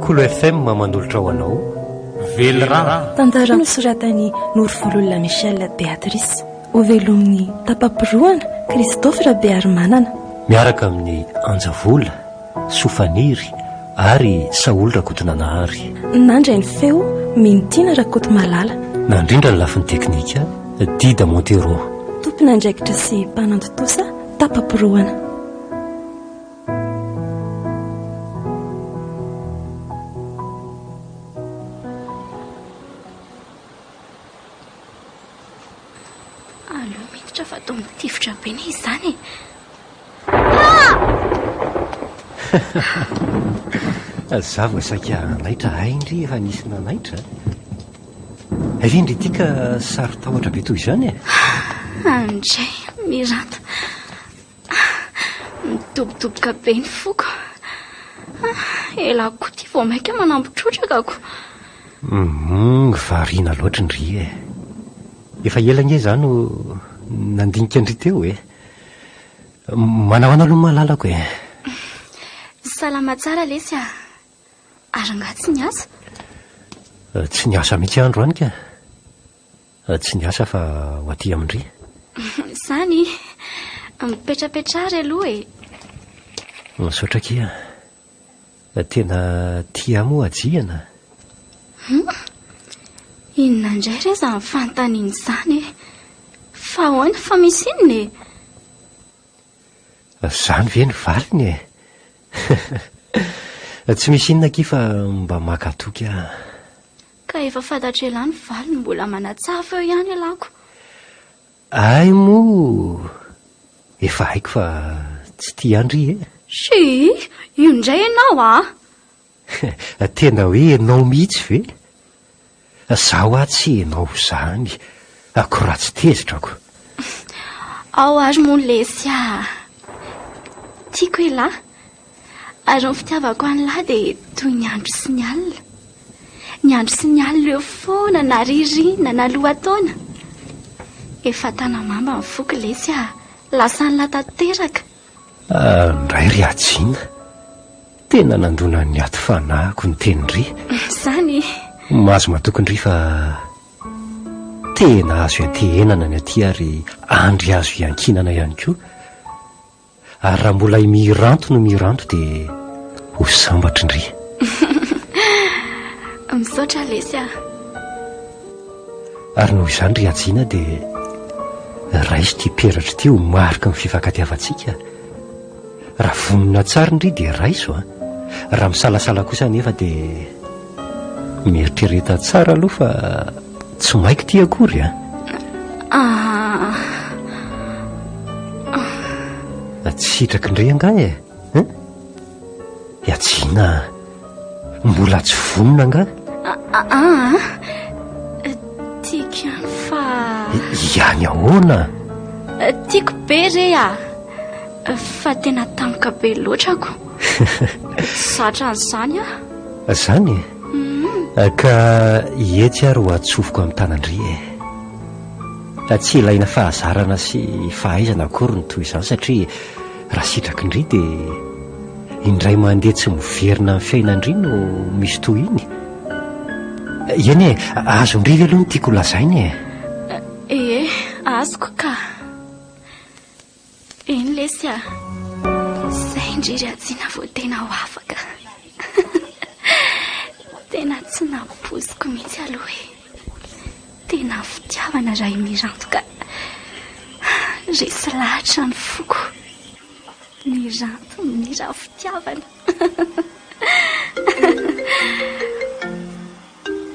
Kolo FM manolotra ho anao Velirano. Tantara nosoratan'i Norovololona Michel Béatrice. Hovelomin'i Tapapirohana Christophe Rabearimanana. Miaraka amin'i Anja Vola, Soa Faniry ary Saholy Rakotonanahary. Nandray ny feo Mintiana Rakotomalala. Nandrindra ny lafiny teknika Dida Montero. Tompon'andraikitra sy mpanantontosa Tapapirohana. Aleo miditra fa toa mitifitra be anie izany e. Za vao saika hanaitra hay ndry efa nisy nanaitra. Hay ve ndry ity ka saro-tahotra be toy izany e? Andray, Miranta. Midobodoboka be ny foko. Elah koa ity vao mainka manampy trotraka ko. Humm, variana loatra ndry e. Efa ela ange za no nandinika ndry teo e. Manahoana aloha malalako e? Salama tsara lesy a. Ary angaha tsy niasa? Tsy niasa mihitsy aho androany ka. Tsy niasa fa ho aty amin-dry. Izany? Mipetrapetraha ary aloha e. Misaotra akia. Tena tia ahy moa Hajiana? Hum? Inona indray re izany fanontaniana izany e? Fa ahoana? Fa misy inona e? Izany ve ny valiny e? Tsy misy inona akia fa mba maka toky aho. Ka efa fantatr'elah ny valiny mbola manatsafa eo ihany elah ko. Hay moa efa haiko fa tsy tia an-dry e. Shii! Io indray ianao a! Tena hoe ianao mihitsy ve? Za hoa tsy ianao izany, ako ratsy tezitra ako. Ao ary moa lesy a! Tiako elah. Ary ny fitiavako an'lah dia toy ny andro sy ny alina. Ny andro sy ny alina eo foana na ririnina na lohataona. Efa tanamamba ny foko lesy a! Lasan'lah tanteraka. Ndray ry Hajiana, tena nandona ny aty fanahiko ny tenin-dry. Izany e! Mahazo matoky ndry fa tena azo iantehenana ny aty ary andry azo iankinana ihany koa. Ary raha mbola i Miranto no Miranto dia ho sambatra ndry. Misaotra lesy a! Ary noho izany ry Hajiana dia raiso ity peratra ity ho mariky ny fifankatiavantsika. Raha vonona tsara ndry dia raiso a! Raha misalasala kosa anefa dia mieritrereta tsara aloha fa tsy maiko ity akory a! Ah. Tsy sitraky ndry angaha e? Hein? Hajiana a! Mbola tsy vonona angaha? Aa, tiako ihany fa... Ihany ahoana? Tiako be re a! Fa tena tampoka be loatra ko. Tsy zatra an'izany aho. Izany e? Ka etsy ary ho atsofoko amin'ny tanan-dry e. Tsy ilaina fahazarana sy fahaizana akory ny toy izany satria raha sitraky ndry dia indray mandeha tsy miverina amin'ny fiainan-dry no misy toy iny. Eny e, azon-dry ve aloha ny tiako holazaina e? Ee, azoko ka. Eny lesy a! Zay ndry ry Hajiana vao tena ho afaka. Tena tsy nampoiziko mihitsy aloha e. Tena fitiavana raha i Miranto ka. Resy lahatra ny foko. Miranto mira fitiavana.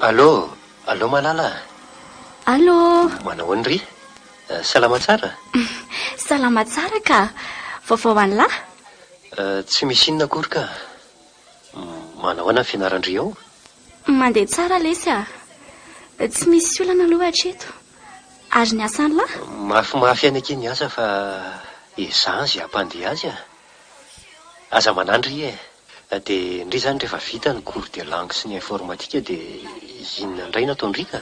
Allô, allô Malala a! Allô! Manao ahoana ry? Salama tsara? Salama tsara ka! Vaovao an'lah? Tsy misy inona akory ka! Manao ahoana ny fianaran-dry ao? Mandeha tsara lesy a! Tsy misy olana aloha hatreto. Ary ny asan'lah? Mafimafy ihany akia ny asa fa ezahana izay hampandeha azy a! Aza manahy ndry e! Dia ndry izany rehefa vita ny cours de langue sy ny informatique dia inona indray no ataon-dry ka?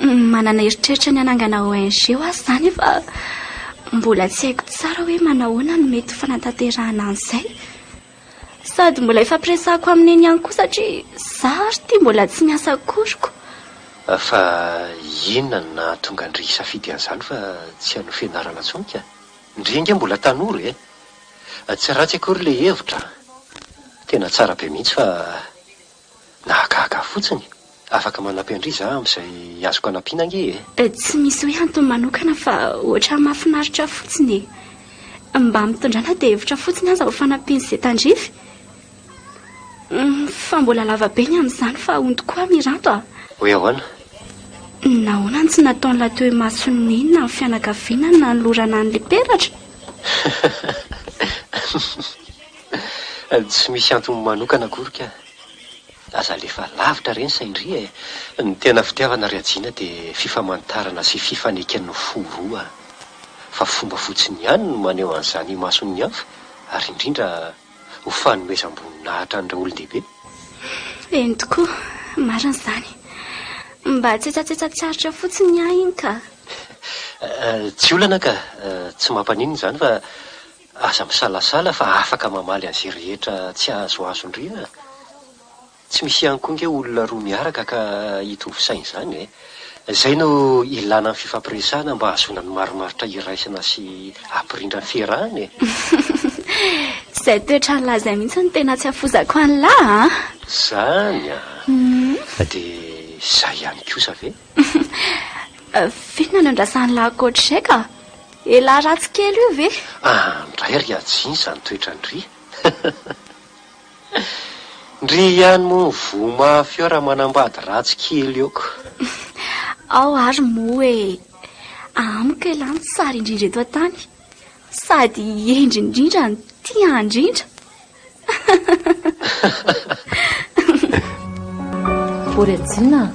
Manana eritreritra ny hanangana ONG ho aho izany fa mbola tsy haiko tsara hoe manahoana no mety ho fanatanterahana an'izay. Sady mbola ifampiresahako amin'i Neny ihany koa satria za ary ity mbola tsy miasa akory ko. Fa inona no nahatonga an-dry hisafidy an'izany fa tsy hanohy fianarana intsony ka? Ndry ange mbola tanora e! Tsy ratsy akory ilay hevitra an! Tena tsara be mihitsy fa nahagaga ahy fotsiny. Afaka manampy an-dry za amin'izay azoko anampiana ange e! Tsy misy hoe antony manokana fa ohatran'ny mahafinaritra fotsiny e! Mba mitondrana dia hevitra fotsiny aza ho fanampian'izay tandrify. Fa mbola lava be ny amin'izany fa hono tokoa Miranto a! Hoe ahoana? Nahoana no tsy nataon'ilay teo imason'i Neny na ny fianakaviana ny nanolorana an'ilay peratra? Tsy misy antony manokana akory ka. Aza alefa lavitra re ny sain-dry e! Ny tena fitiavana ry Hajiana dia fifamantarana sy fifaneken'ny fo roa. Fa fomba fotsiny ihany no maneho an'izany imason'ny hafa ary indrindra ho fanomezam-boninahitra an'ireo olon-dehibe. Eny tokoa, marina izany. Mba tsetsatsetsa tsy aritra fotsiny ny ahy iny ka. Tsy olana ka, tsy mampaninona izany fa aza misalasala fa afaka mamaly an'izay rehetra tsy azoazon-dry a! Tsy misy ihany koa nge olona roa miaraka ka hitovy saina izany e! Izay no ilana ny fifampiresahana mba hahazoana ny marimaritra iraisana sy hampirindra ny fiarahana e! Izay toetran'lah izay mihitsy no tena tsy hafozako an'lah a! Izany an! Dia izay ihany kosa ve? F'inona no andrasan'lah ankoatr'izay ka? Elah ratsy kely io ve? Andray ry Hajiana izany toetran-dry! Ndry ihany moa ny voa mafy eo raha manambady ratsy kely eo ko. Ao ary moa e! Amiko elah no tsara indrindra eto an-tany. Sady hendry indrindra no tia indrindra. Ô ry Hajiana a!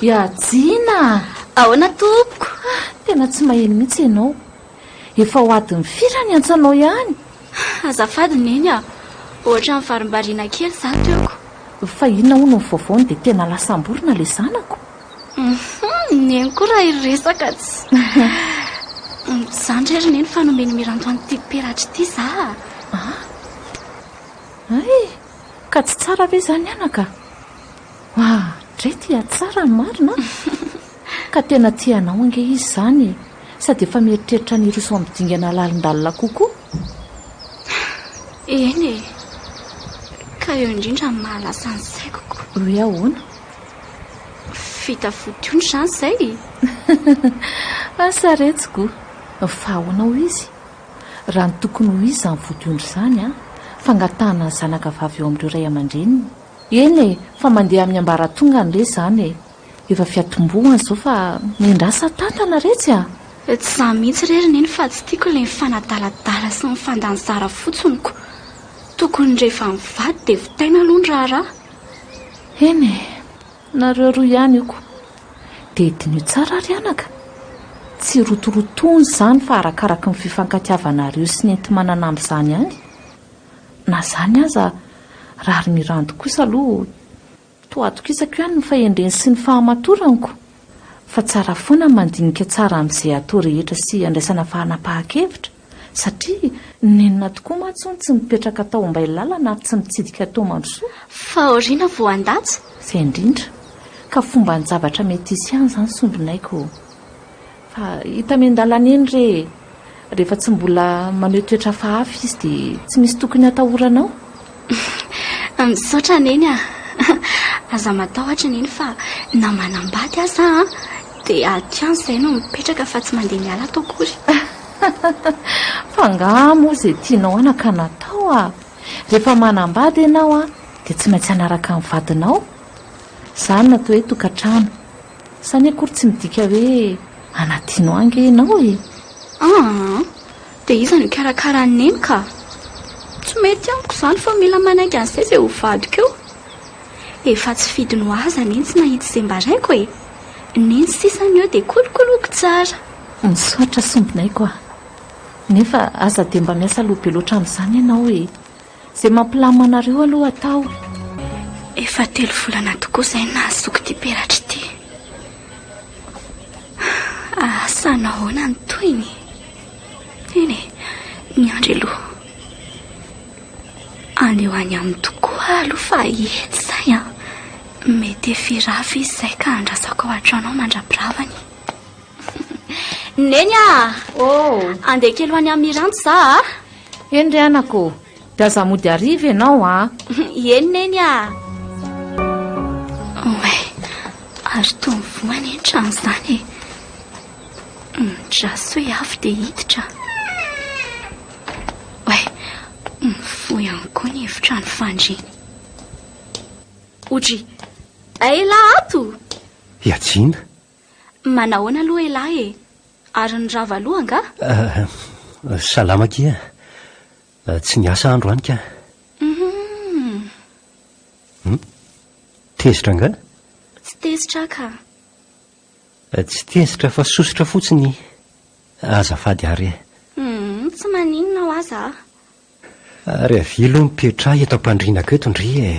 I Hajiana a! Ahoana tompoko? Tena tsy maheno mihitsy ianao. Efa ho adin'ny firy aho niantso anao ihany? Azafady Neny a! Ohatran'ny varimbariana kely za teo ko. Fa inona hono ny vaovaony dia tena lasa amborona ilay zanako? Hum, Neny koa raha hiresaka tsy. Izany re ry Neny fa nomen'i Miranto an'ity peratra ity za a! Ah! Hay! Ka tsy tsara ve izany anaka? Wah! Dray tia tsara ny marina an! Ka tena tia anao ange izy izany e! Sady efa mieritreritra ny hiroso amin'ny dingana lalindalina kokoa. Eny e! Ka eo indrindra no mahalasa ny saiko ko. Hoe ahoana? Vita vodiondry izany izay e! Asa retsy ko! Fa ahoana hoy izy? Raha ny tokony ho izy izany vodiondry izany an, fangatahana ny zanaka vavy eo amin'ireo ray aman-dreniny. Eny e, fa mandeha amin'ny ambaratongany re izany e! Efa fiatombohana izao fa miandrasa tantana retsy a! Tsy za mihitsy re ry neny fa tsy tiako ilay mifanadaladala sy mifandany zara fotsiny ko! Tokony rehefa mivady dia vitaina aloha ny raharaha. Eny e! Nareo roa ihany io ko! Dia diniho tsara ry anaka! Tsy rotorotoana izany fa arakaraky ny fifankatiavanareo sy ny enti-manana amin'izany ihany. Na izany aza, raha ry Mirandy kosa aloha toa atokisako ihany ny fahendreny sy ny fahamatoranko. Fa tsara foana ny mandinika tsara amin'izay atao rehetra sy andraisana fahanapahan-kevitra, satria nenina tokoa mantsy hono tsy mipetraka tao Ambahilalana ary tsy mitsidika tao Mandrosoa. Fa aoriana vao handatsa? Izay indrindra. Ka fomban-javatra mety hisy ihany izany sombinaiko ô. Fa hita miandalana eny re e! Rehefa tsy mbola maneho toetra hafahafa izy dia tsy misy tokony hatahoranao. Misaotra Neny a! Aza matahotra Neny fa na manambady aza aho dia ato ihany izahay no mipetraka fa tsy mandeha miala ato akory. Fa angaha moa izay tianao anaka natao a! Rehefa manambady ianao dia tsy maintsy hanaraka ny vadinao. Izany no atao hoe tokantrano. Izany akory tsy midika hoe hanadino ahy ange ianao e! Aa! Dia iza no hikarakara an'i Neny ka? Tsy mety amiko izany fa mila manaiky an'izay izay ho vadiko eo. Efa tsy fidiny ho ahy aza Neny tsy nahita izay mba raiko e! Neny sisa ny eo dia kolokoloiko tsara. Misaotra sombinaiko a! Nefa aza dia mba miasa loha be loatra amin'izany ianao e! Izay mampilamina anareo aloha atao. Efa telo volana tokoa izay no nahazoako ity peratra ity. Asa nahoana ny tohiny? Eny e, miandry aloha. Andeha. Andeha ho any aminy tokoa aho aloha fa ela izay an. Mety efa hirava izy izay ka andrasako ao an-trano ao mandra-piravany. Neny a! Oh! Andeha kely ho any amin'i Miranto za a! Eny ry anako ô! Dia aza mody hariva ianao a! Eny Neny a! Oay, ary toa mivoha anie ny trano izany e! Midraso hoe avy dia hiditra. Oay, mivoha ihany koa ny efitrano fandriana. Odry, elah ato! Ihajiana? Manahoana aloha elah e? Ary ny rava aloha angaha? Salama akia. Tsy niasa androany ka. Hum. Hum? Tezitra angaha? Tsy tezitra aho ka. Tsy tezitra fa sosotra fotsiny. Azafady ary e. Hum, tsy maninona aho aza a. Ary avia aloha mipetraha eto am-pandrianako eto ndry e.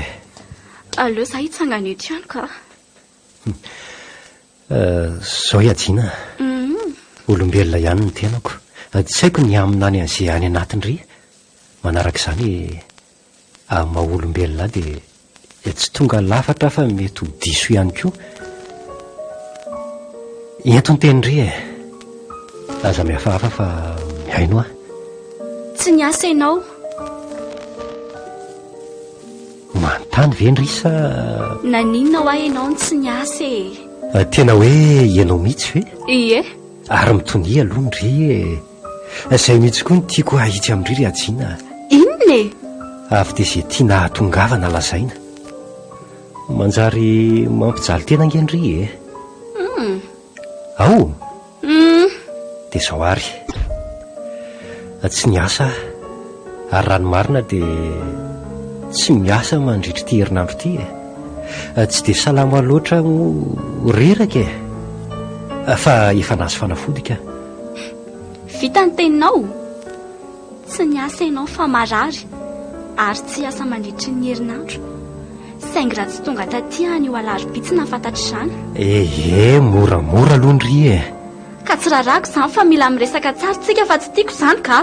Aleo za hitsangana eto ihany ka. Zao Iajina a. Olombelona ihany ny tenako. Tsy haiko ny haminany an'izay any anatiny ry. Manaraka izany, amin'ny maha olombelona ahy dia tsy tonga lafatra aho fa mety ho diso ihany koa. Ento ny teny ry e. Aza mihafahafa fa mihaino aho. Tsy niasa ianao. Manontany ve ndry sa. Naninona hoa ianao no tsy niasa e? Tena hoe ianao mihitsy ve? Ie. Ary mitonia aloha ndry e. Izay mihitsy koa no tiako hahitsy amin-dry ry Hajiana a. Inona e? Avy dia izay tiana hahatongavana lazaina. Manjary mampijaly tena ange ndry e. Ao? Dia izao ary. Tsy niasa aho. Ary raha ny marina dia tsy miasa mandritra ity herinandro ity e. Tsy dia salama loatra aho moa reraka e. Fa efa nahazo fanafody ka. Vita ny teninao? Tsy niasa ianao fa marary ary tsy hiasa mandritry ny herinandro. Saingy raha tsy tonga taty anio alarobia tsy nahafantatra izany. Ehe, moramora aloha ndry e! Ka tsy rarahako izany fa mila miresaka tsara tsika fa tsy tiako izany ka!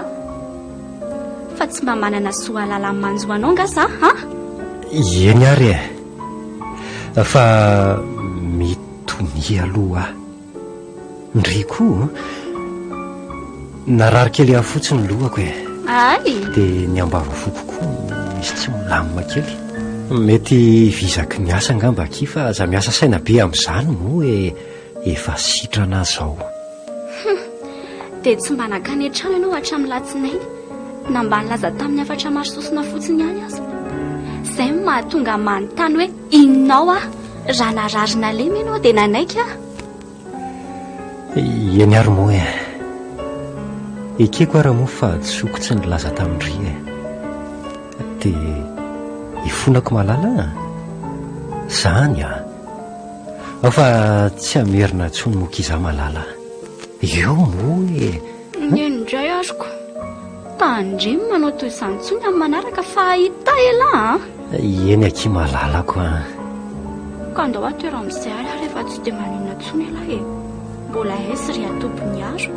Fa tsy mba manana zo hahalala ny manjo anao nga za an? Eny ary e! Fa mitonia aloha aho. Ndry koa narary kely ahy fotsiny ny lohako e. Ay! Dia ny ambavafoko koa misy tsy milamina kely. Mety vizaky ny asa angamba akia fa aza miasa saina be amin'izany moa e, efa sitrana aho izao. Hum! Dia tsy mba nankany an-trano ianao hatramin'ny latsinainy, na mba nilaza tamin'ny hafatra maro sosona fotsiny ihany aza. Izay no mahatonga manontany hoe inona ao aho. Raha narary nalemy ianao dia nanaiky aho. Eny ary moa e. Ekeko ara moa fa hadisoako tsy nilaza tamin-dry e. Dia ifonako malala a. Zany a. Ao fa tsy hamerina intsony moa k'iza malala. Eo moa e. Neny indray ary ko. Tandremo manao toy izany intsony amin'ny manaraka fa hahita elah a. Eny akia malalako a. Ka andao atero amin'izay ary aho rehefa tsy dia maninona intsony elah e. Mbola aiza ry Atoboniaro?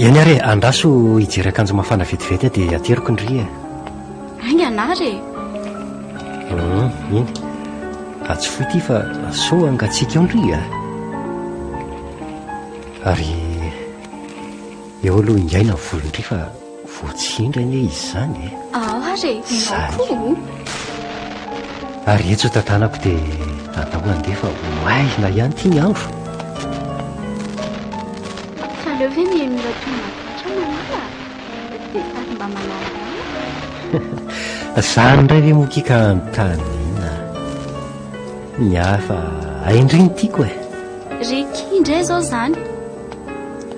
Eny ary e, andraso hijery akanjo mafana vetivety aho dia ateriko ndry e. Haingana ary e. Hum, iny. Atsofohy ity fa sao hangatsiaka eo ndry a. Ary eo aloha ingaina ny volon-dry fa voatsindry anie izy izany e. Ao ary e, ianao koa. Ary etsy ho tantanako dia andao handeha fa ho maizina ihany ity ny andro. Tsy aleo ve mihaino hira toy ny mahazatra malala? Dia sady mba manalalala. Izany indray ve moa kika anontaniana? Ny ahy fa hain-dry ny tiako e. Ricky indray izao izany.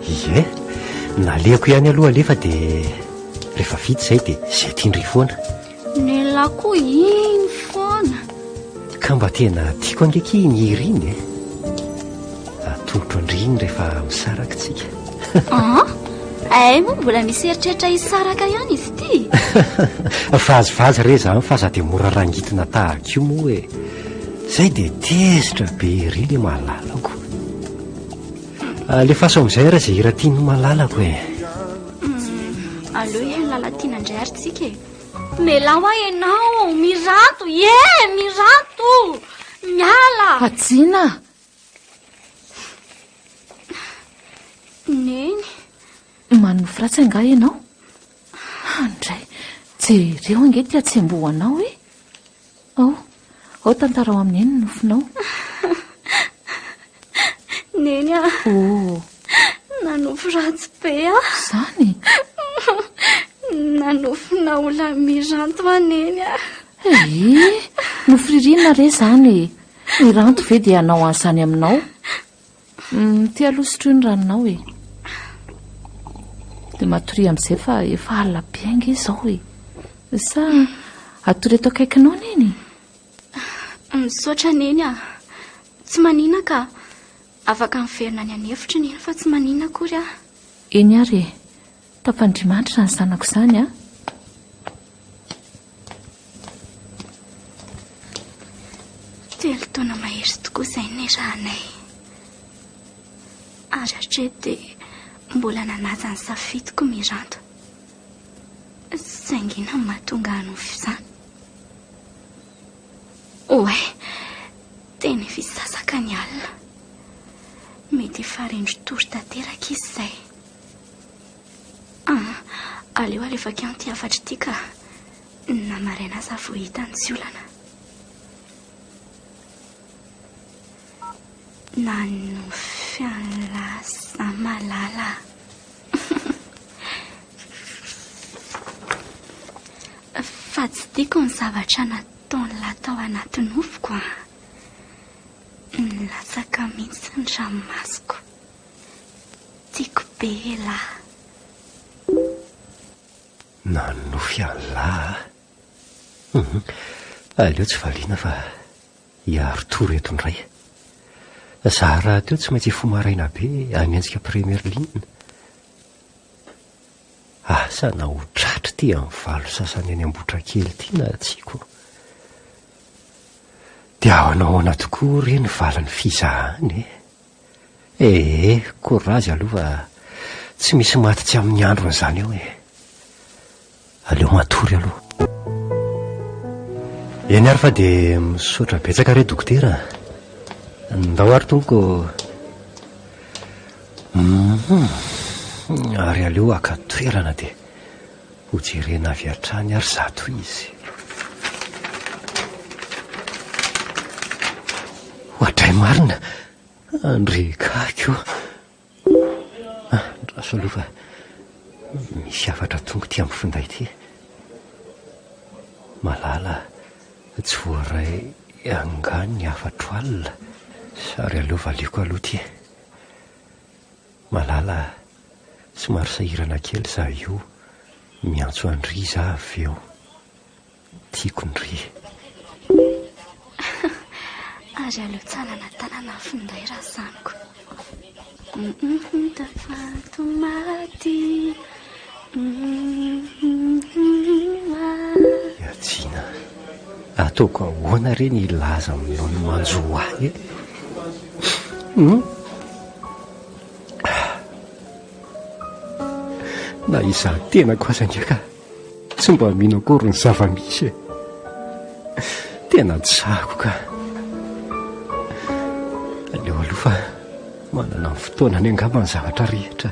Ie, nalehako ihany aloha alefa dia rehefa vita izay dia izay tian-dry foana. Nelah koa iny foana. Ka mba tena tiako ange akia iny hira iny e. Atolotro an-dry iny rehefa misaraka tsika. An? Ay moa mbola misy eritreritra hisaraka ihany izy ity. Vazivazy re izany fa aza dia mora rangitina tahaka io moa e. Zay dia tezitra be ery le malalako. Alefaso amin'izay ary izay hira tian'ny malalako e. Aleo hihaino Lalatiana indray ary tsika e. Melao aho ianao, Miranto, ie, Miranto! Miala! Hajiana! Neny. Manofy ratsy angaha ianao? Andray, jereo ange ity hatsembohanao e! Ao, ao tantarao amin'i Neny ny nofinao. Neny a! Oh! Nanofy ratsy be aho. Izany? Nanofy naolana Miranto aho Neny a! Eh! Nofy ririnina re izany e! Miranto ve dia hanao an'izany aminao? Ity aloha sotroy ny ranonao e! Dia matoria amin'izay fa efa alina be ange izao e! Sa hatory eto akaikinao Neny? Misaotra Neny a! Tsy manina ka! Afaka miverina any an'efitra Neny fa tsy manina akory aho. Eny ary e! Tafandriamanitra izany zanako izany a! Telo taona mahery tokoa izay niarahanay. Ary hatreto dia mbola nanaja ny safidiko Miranto. Saingy inona no mahatonga hanofy izany? Oay, tena efa hisasaka ny alina. Mety efa rendri-tory tanteraka izy izay. Ah, aleo alefako ihany ity hafatra ity ka. Na maraina aza vao hita ny tsy olana. Nanofy an'lah za malala. Fa tsy tiako ny zavatra nataon'lah tao anaty nofiko an. Nilatsaka mihitsy ny ranomasoko. Tiako be elah. Nanonofy an'lah a! Hum, aleo tsy valiana fa hiaro tour eto indray. Za rahateo tsy maintsy hifoha maraina be hanenjika première ligne. Asa na ho tratra ity amin'ny valo sasany any Ambohitrakely ity na tsia ko. Dia ahoanahoana tokoa re ny valin'ny fizahana e? Ee, courage aloha fa tsy misy maty tsy amin'ny androny izany eo e. Aleo matory aloha. Eny ary fa dia misaotra betsaka re dokotera a. Ndao ary tompoko. Hum, ary aleo haka toerana dia hojerena avy hatrany ary zato izy. Oadray marina! Andrekaky o! Andraso aloha fa misy hafatra tonga ity amin'ny finday ity. Malala, tsy voaray angaha ny hafatro alina? Sary aleo valiako aloha ity. Malala, somary sahirana kely za io, miantso an-dry za avy eo. Tiako ndry. Ary aleo tsy hanana tanana ny finday raha zaniko. Tafatomaty. Iajina, ataoko ahoana re ny hilaza aminao ny manjo ahy e? Hum? Na izaho tenako aza ange ka. Tsy mba mino akory ny zava-misy e. Tena tsy sahako ka. Aleo aloha fa manana ny fotoanany angamba ny zavatra rehetra.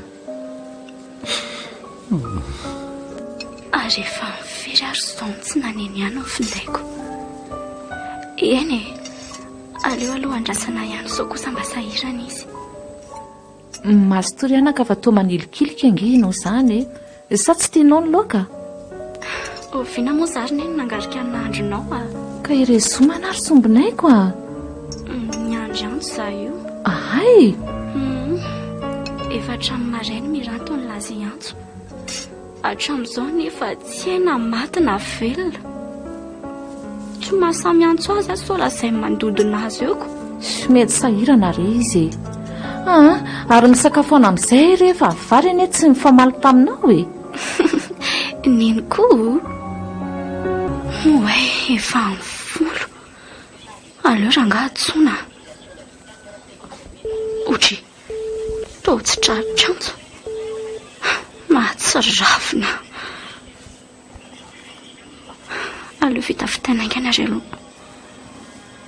Ary efa mifiry ary izao no tsy naneno ihany ny findaiko. Eny e, aleo aloha andrasana ihany sao kosa mba sahirana izy. Mazotoa ry anaka fa toa manilikilika ange ianao izany e! Sa tsy tianao ny laoka? Oviana moa za ry neny nangarika ny nahandronao a? Ka irezomana ary sombinaiko a! Miandry antso za io. Ahay! Hum, efa hatramin'ny maraina Miranto nilaza hiantso. Hatramin'izao nefa tsy hay na maty na velona. Tsy mahasahy miantso azy aho sao lazainy mandodona azy eo ko. Mety sahirana re izy e. Aa, ary misakafoana amin'izay re fa vary anie tsy nifamaly taminao e. Neny koa. Oay, efa amin'ny folo. Aleo rangaha antsoina. Otry. Toa tsy tratr'antso. Mahatsiravina. Aleo vitavitaina haingana ary aloha.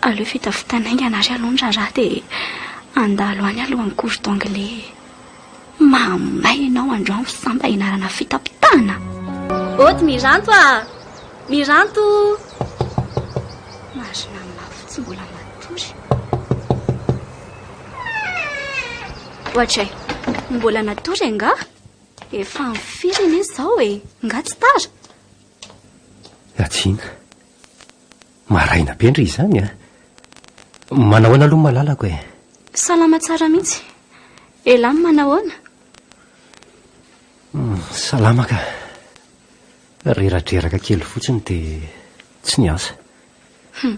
Aleo vitavitaina haingana ary aloha ny raharaha dia handalo any alohan'ny cours d'anglais e. Mahamay ianao androany fa za mba ianarana fitapitahana. Ody Miranto a! Miranto! Marina mafy tsy mbola matory. Ohatray, mbola natory angaha? Efa amin'ny firy anie izao e? Nga tsy tara? Hatsiana. Maraina be ndry izany a! Manahoana aloha malalako e? Salama tsara mihitsy. Elah manahoana? Hmm, salama ka. Reradreraka kely fotsiny dia tsy niasa. Hum,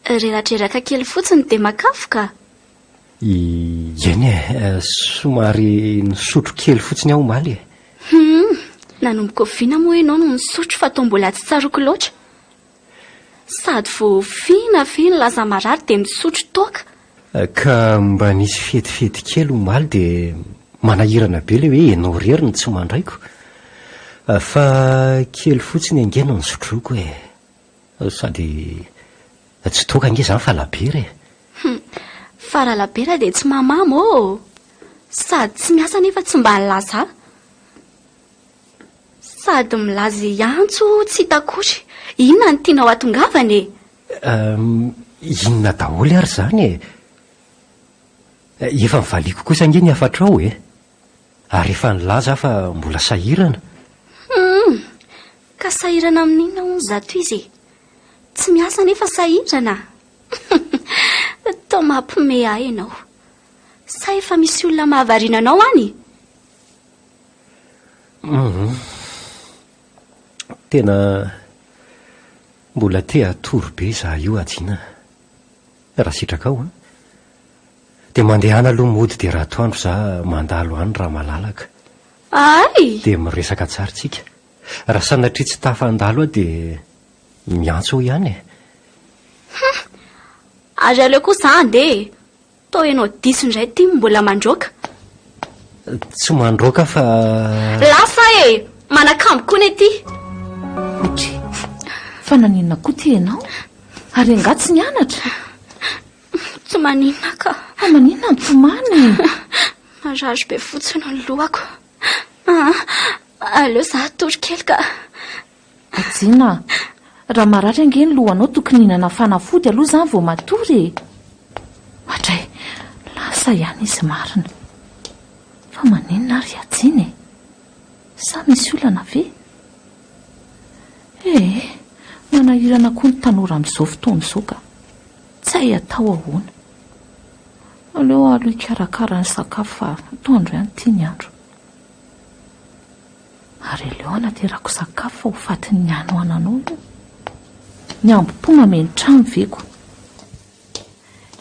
reradreraka kely fotsiny dia makafoka? Eny e, somary nisotro kely fotsiny aho omaly e. Hum, nanomboka oviana moa ianao no nisotro fa toa mbola tsy tsaroako loatra? Sady vao oviana ve nilaza marary dia misotro toaka? Ka mba nisy fetifety kely omaly dia manahirana be ilay hoe ianao irery no tsy mandraiko. Fa kely fotsiny ange no nisotroako e. Sady tsy toaka ange izany fa labiera e. Hum, fa raha labiera dia tsy mahamamo ô! Sady tsy miasa nefa tsy mba nilaza ahy. Sady milaza hiantso tsy hita akory. Inona no tianao hatongavana e? Inona daholo ary izany e? Efa nivaliako kosa ange ny hafatrao e! Ary efa nilaza aho fa mbola sahirana. Hum! Ka sahirana amin'inona hono izato izy e? Tsy miasa nefa sahirana? Toa mampiomehy ahy ianao. Sa efa misy olona mahavariana anao any? Hum. Tena mbola te hatory be izaho io Hajiana. Raha sitrakao an. Dia mandehana aloha mody dia raha atoandro za mandalo any raha malalaka. Ay! Dia miresaka tsara tsika. Raha sanatria tsy tafa handalo aho dia miantso eo ihany e. Hum! Ary aleo koa za handeha e. Toa ianao diso indray ity no mbola mandroaka. Tsy mandroaka fa. Lasa e! Manakambo koa ny aty. Otry, fa naninona koa ity ianao? Ary angaha tsy nianatra? Tsy maninona ka. Fa maninona no tomany e? Marary be fotsiny ny lohako. Ah, aleo za hatory kely ka. Hajiana a! Raha marary ange ny lohanao tokony hihinana fanafody aloha izany vao matory e! Hatray, lasa ihany izy marina. Fa maninona ary Hajiana e? Sa misy olana ve? Ee, manahirana koa ny tanora amin'izao fotoana izao ka. Tsy hay atao ahoana. Aleo aloha hikarakara ny sakafo fa atoandro ihany ity ny andro. Ary aleo anaterako sakafo fa ho fatin'ny hanoananao io. Ny ambom-po mameno trano ve ko.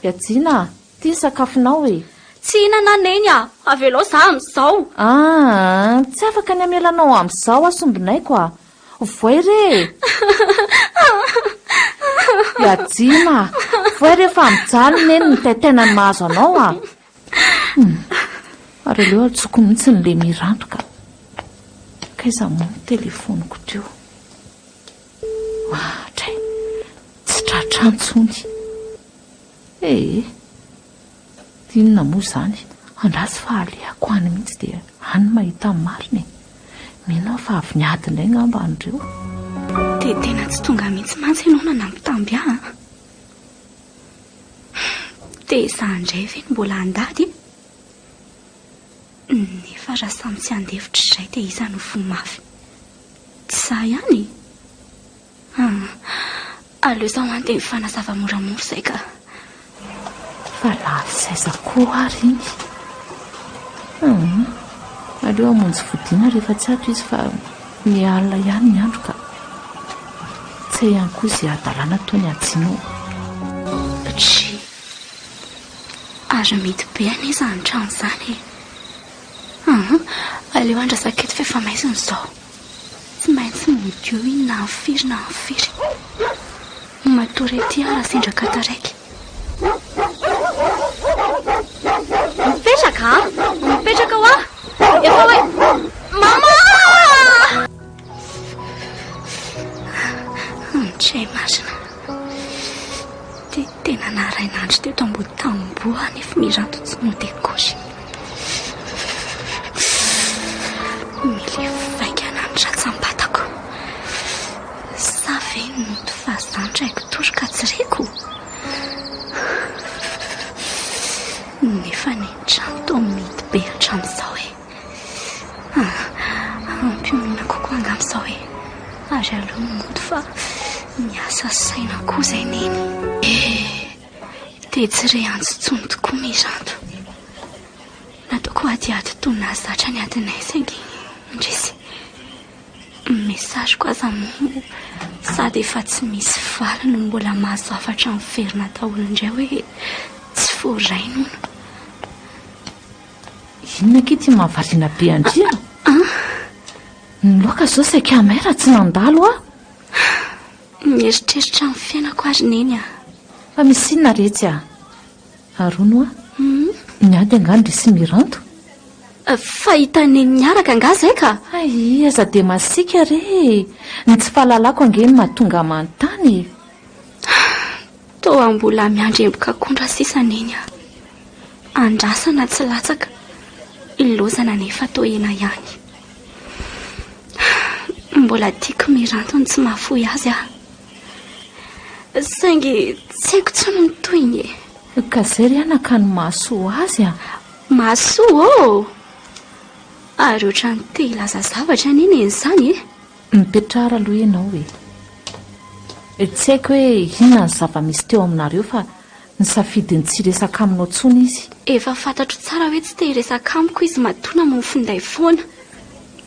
Iajina a! Ity ny sakafonao e! Tsy hihinana Neny a! Avelao za amin'izao! Aa! Tsy afaka ny hamela anao amin'izao aho sombinaiko a! Voay re e! Iajina a! Voay re fa mijaly Neny mitaintaina ny mahazo anao a! Hum! Ary aleo antsoko mihitsy ny le Miranto ka! K'aiza moa ny telefoniko teo? Oadray! Tsy tratra intsony! Ee! Inona moa izany? Andraso fa alehako any mihitsy dia any mahita ny marina e! Mino aho fa avy niady indray angamba andreo. Dia tena tsy tonga mihitsy mantsy ianao nanambitamby ahy an! Dia izaho indray ve no mbola handady e? Nefa raha samy tsy handefitra izahay dia iza no voa mafy? Tsy izaho ihany e? Hum, aleo izaho handeha mifanazava moramora izay ka. Fa lasa aiza koa ary iny? Hum, aleo hamonjy fodiana rehefa tsy ato izy fa ny alina ihany ny andro ka. Tsy hay ihany koa izay hadalana ataony Hajiana ô. Dry. Ary mihidy be anie izany trano izany e. Hum, aleo andrasako eto fa efa maizina izao. Tsy maintsy mody eo iny na amin'ny firy na amin'ny firy. Matory ety aho raha sendra ka taraiky. Mipetraka an! Mipetraka hoa! Efa hoe Mama! Tsy hay marina. Dia tena narain'andro teto ambody tamboho aho nefa Miranto tsy nody akory. Mila vaingana ny ratsambatako. Sa ve nody fahazaho ndraiko tory ka tsy reko? Nefa ny trano toa mihidy be hatramin'izao e. Ampionona kokoa angamba izao e. Ary aleo mody fa miasa saina koa izay neny. Dia tsy re antso intsony tokoa Miranto. Nataoko adiady toy ny nahazatra ny adinay saingy indrisy. Message-ko aza moa sady efa tsy misy valiny no mbola mahazo hafatra miverina daholo indray hoe tsy voarainy hono. Inona akia ity mahavariana be an-dry a? Ny laoka izao saika hamay raha tsy nandalo aho. Mieritreritra ny fiainako ary Neny a. Fa misy inona retsy a? Ary hono hoa, niady angaha ndry sy Miranto? Fa hitan'i Neny niaraka angaha izay ka? Hay, aza dia masiaka re e! Ny tsy fahalalako ange no mahatonga ahy manontany e! Toa mbola miandry embok'akondro aho sisa Neny a! Andrasana tsy latsaka, ilaozana anefa toa hena ihany. Mbola tiako Miranto ny tsy mahafoy azy aho. Saingy tsy haiko intsony ny tohiny e. Ka zay ry anaka no mahasoa azy a! Mahasoa ô! Ary ohatran'ny te hilaza zavatra anie Neny izany e! Mipetrara aloha ianao e! Tsy haiko hoe inona ny zava-misy teo aminareo fa nisafidy ny tsy hiresaka aminao intsony izy. Efa fantatro tsara hoe tsy te hiresaka amiko izy matoa namono finday foana.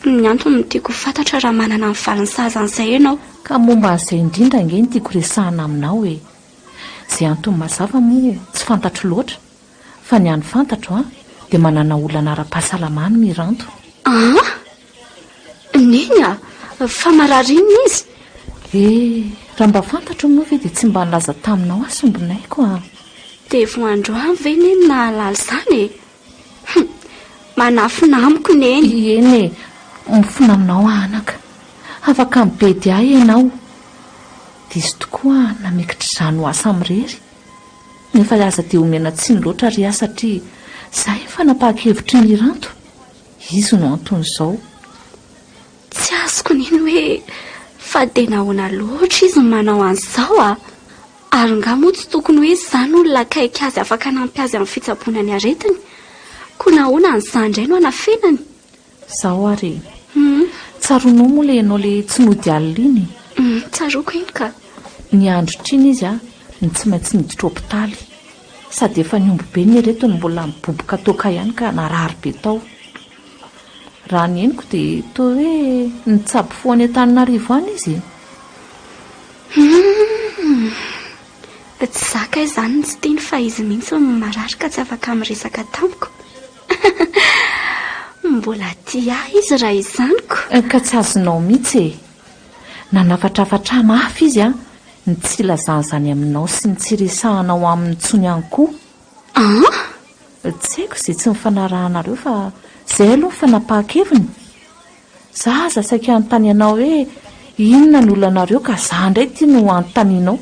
Ny antony no tiako ho fantatra raha manana ny valiny sahaza an'izay ianao. Ka momba an'izay indrindra ange no tiako resahana aminao e! Izay antony mazava moa tsy fantatro loatra fa ny hany fantatro an, dia manana olana ara-pahasalamana i Miranto. An! Neny a! Fa marary inona izy? Eh, raha mba fantatro moa ve dia tsy mba nilaza taminao aho sombinaiko a! Dia vao androany ve Neny nahalala izany e? Hum! Manafina amiko Neny. Eny e, mifona aminao aho anaka. Afaka mibedy ahy ianao. Diso tokoa aho namikitra izany ho ahy samirery. Nefa aza dia omena tsiny loatra ry aho satria izaho efa fanapahan-kevitry ny Miranto. Izy no anton'izao. Tsy azoko nino hoe fa dia nahoana loatra izy no manao an'izao a! Ary nga moa tsy tokony hoe izaho no olona akaiky azy afaka hanampy azy amin'ny fitsaboana ny aretiny? Koa nahoana an'izany indray no anafenany? Izao ary e! Tsaroanao moa ilay ianao ilay tsy nody alina iny e? Tsaroako iny ka! Ny androtr'iny izy a, no tsy maintsy niditra hopitaly. Sady efa nihombo be ny aretiny no mbola niboboka toaka ihany ka narary be tao. Raha ny henoko dia toa hoe nitsabo fo any Antananarivo any izy e! Humm! Tsy za kay izany no tsy tiany fa izy mihitsy no marary ka tsy afaka miresaka tamiko. Mbola tia ahy izy raha izany ko! Ka tsy azonao mihitsy e! Nanafatrafatra ahy mafy izy an, ny tsy hilazany izany aminao sy ny tsy hiresahanao aminy intsony ihany koa. An? Tsy haiko izay tsy nifanarahanareo fa izay aloha ny fanapahan-keviny. Za aza saika hanontany anao hoe inona ny olanareo ka za indray ity no anontanianao.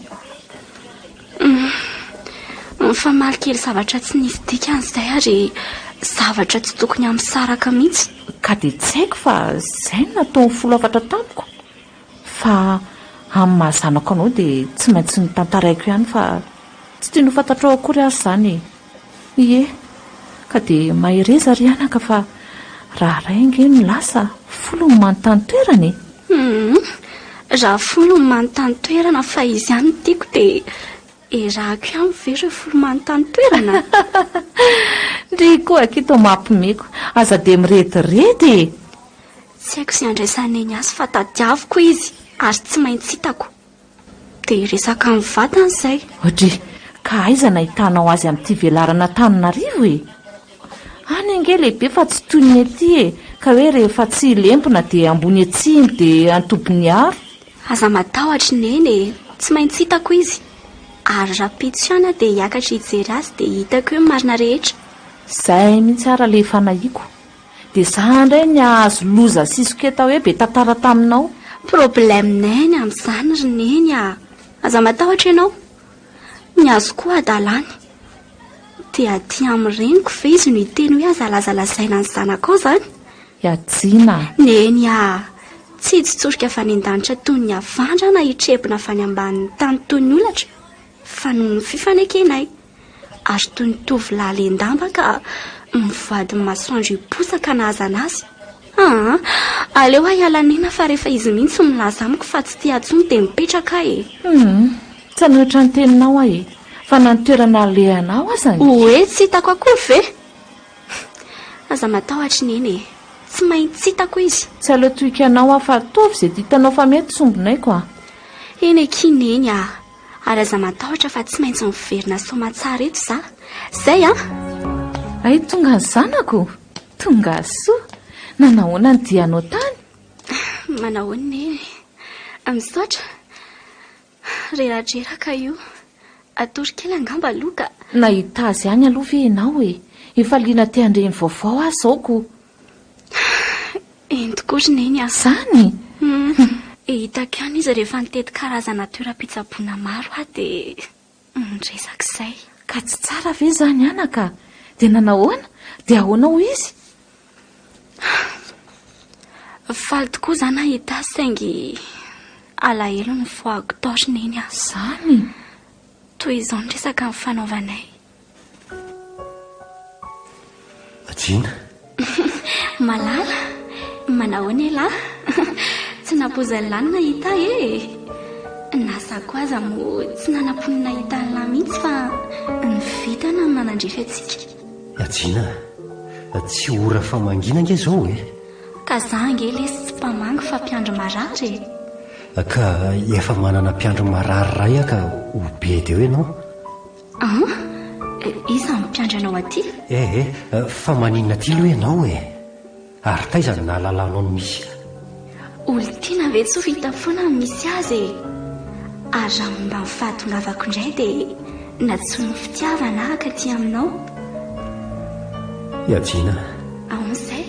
Mifamaly kely zavatra tsy nisy dikany izay ary zavatra tsy tokony hampisaraka mihitsy. Ka dia tsy haiko fa izay no nataon'ny folo hafatra tamiko. Fa amin'ny maha zanako anao dia tsy maintsy notantaraiko ihany fa tsy tiany ho fantatrao akory aza izany e. Ie, ka dia mahereza ry anaka fa raha iray ange no lasa, folo no manontany toerana e. Humm, raha folo no manontany toerana fa izy ihany no tiako dia erahako ihany ve ireo folo manontany toerana? Ndry koa akia toa mampimeko, aza dia mirediredy e! Tsy haiko izay andraisan'i Neny azy fa tadiaviko izy ary tsy maintsy hitako. Dia hiresaka amin'ny vadiny izay. Odry, ka aiza nahitanao azy amin'ity velarana Antananarivo e? Any ange lehibe fa tsy toy ny aty e, ka hoe rehefa tsy lempona dia ambony atsimbo dia antobiniaro. Aza matahotra i Neny e, tsy maintsy hitako izy. Ary rahampitso ihany aho dia hiakatra hijery azy dia hitako eo ny marina rehetra. Izay mihitsy ara ilay fanahiako. Dia za indray ny hahazo loza sy soketa hoe be tantara taminao. Problème-nay ny amin'izany ry Neny a! Aza matahotra ianao. Ny azy koa hadalany. Dia aty amin'ny reniko ve izy no hiteny hoe aza lazalazaina ny zanakao izany? Iadiana a! Neny a! Tsy hitsotsoroka avy any an-danitra toy ny havandra na hitrebona avy any ambanin'ny tany toy ny holatra, fa noho ny fifanekenay. Ary toy ny tovolahy len-damba ka mivoady ny masoandro hiposaka nahazana azy. Aa! Aleo aho hiala nena fa rehefa izy mihitsy no milaza amiko fa tsy tia intsony dia mipetraka aho e! Hum! Tsy hanohitra ny teninao aho e! Fa na ny toerana alehanao aza ange. Hoe tsy hitako akory ve? Aza matahotra Neny e! Tsy maintsy hitako izy. Tsy aleo tohiko anao aho fa ataovy izay hitanao fa mety sombinaiko a! Eny akia Neny a! Ary aza matahotra fa tsy maintsy miverina soamatsara eto za. Zay an! Hay tonga ny zanako! Tonga soa! Nanahoana ny dianao tany? Manahoana Neny? Misaotra. Reradreraka io. Atory kely angamba aloha ka. Nahita azy ihany aloha ve ianao e? Efa liana te handre ny vaovao aho izao ko. Eny tokoa ry Neny a. Izany? Hum. Hitako ihany izy rehefa nitety karazana toeram-pitsaboana maro aho dia niresaka izay. Ka tsy tsara ve izany anaka? Dia nanahoana? Dia ahoana hoy izy? Faly tokoa izaho nahita azy saingy alahelo no nifohako tao ry Neny a. Izany? Toy izao ny resaka nifanaovanay. Jina. Malala, manahoana elah? Tsy nampoizin'lah ny nahita ahy e! Na za koa aza moa tsy nanam-po ny nahita an'lah mihitsy fa ny vintana no nanandrify antsika. Jina, tsy ora famangiana ange izao e! Ka za ange lesy tsy mpamangy fa mpiandry marary e! Ka efa manana mpiandry marary iray aho ka ho bedy eo ianao. An? Iza no mpiandry anao aty? Eh eh, fa maninona aty aloha ianao e? Ary taiza no nahalalanao ny misy ahy? Olon-tiana ve tsy ho hita foana ny misy azy e? Ary raha momba ny fahatongavako indray dia nantsoin'ny fitiavana aho ka aty aminao. Ihajiana. Ahoana izay?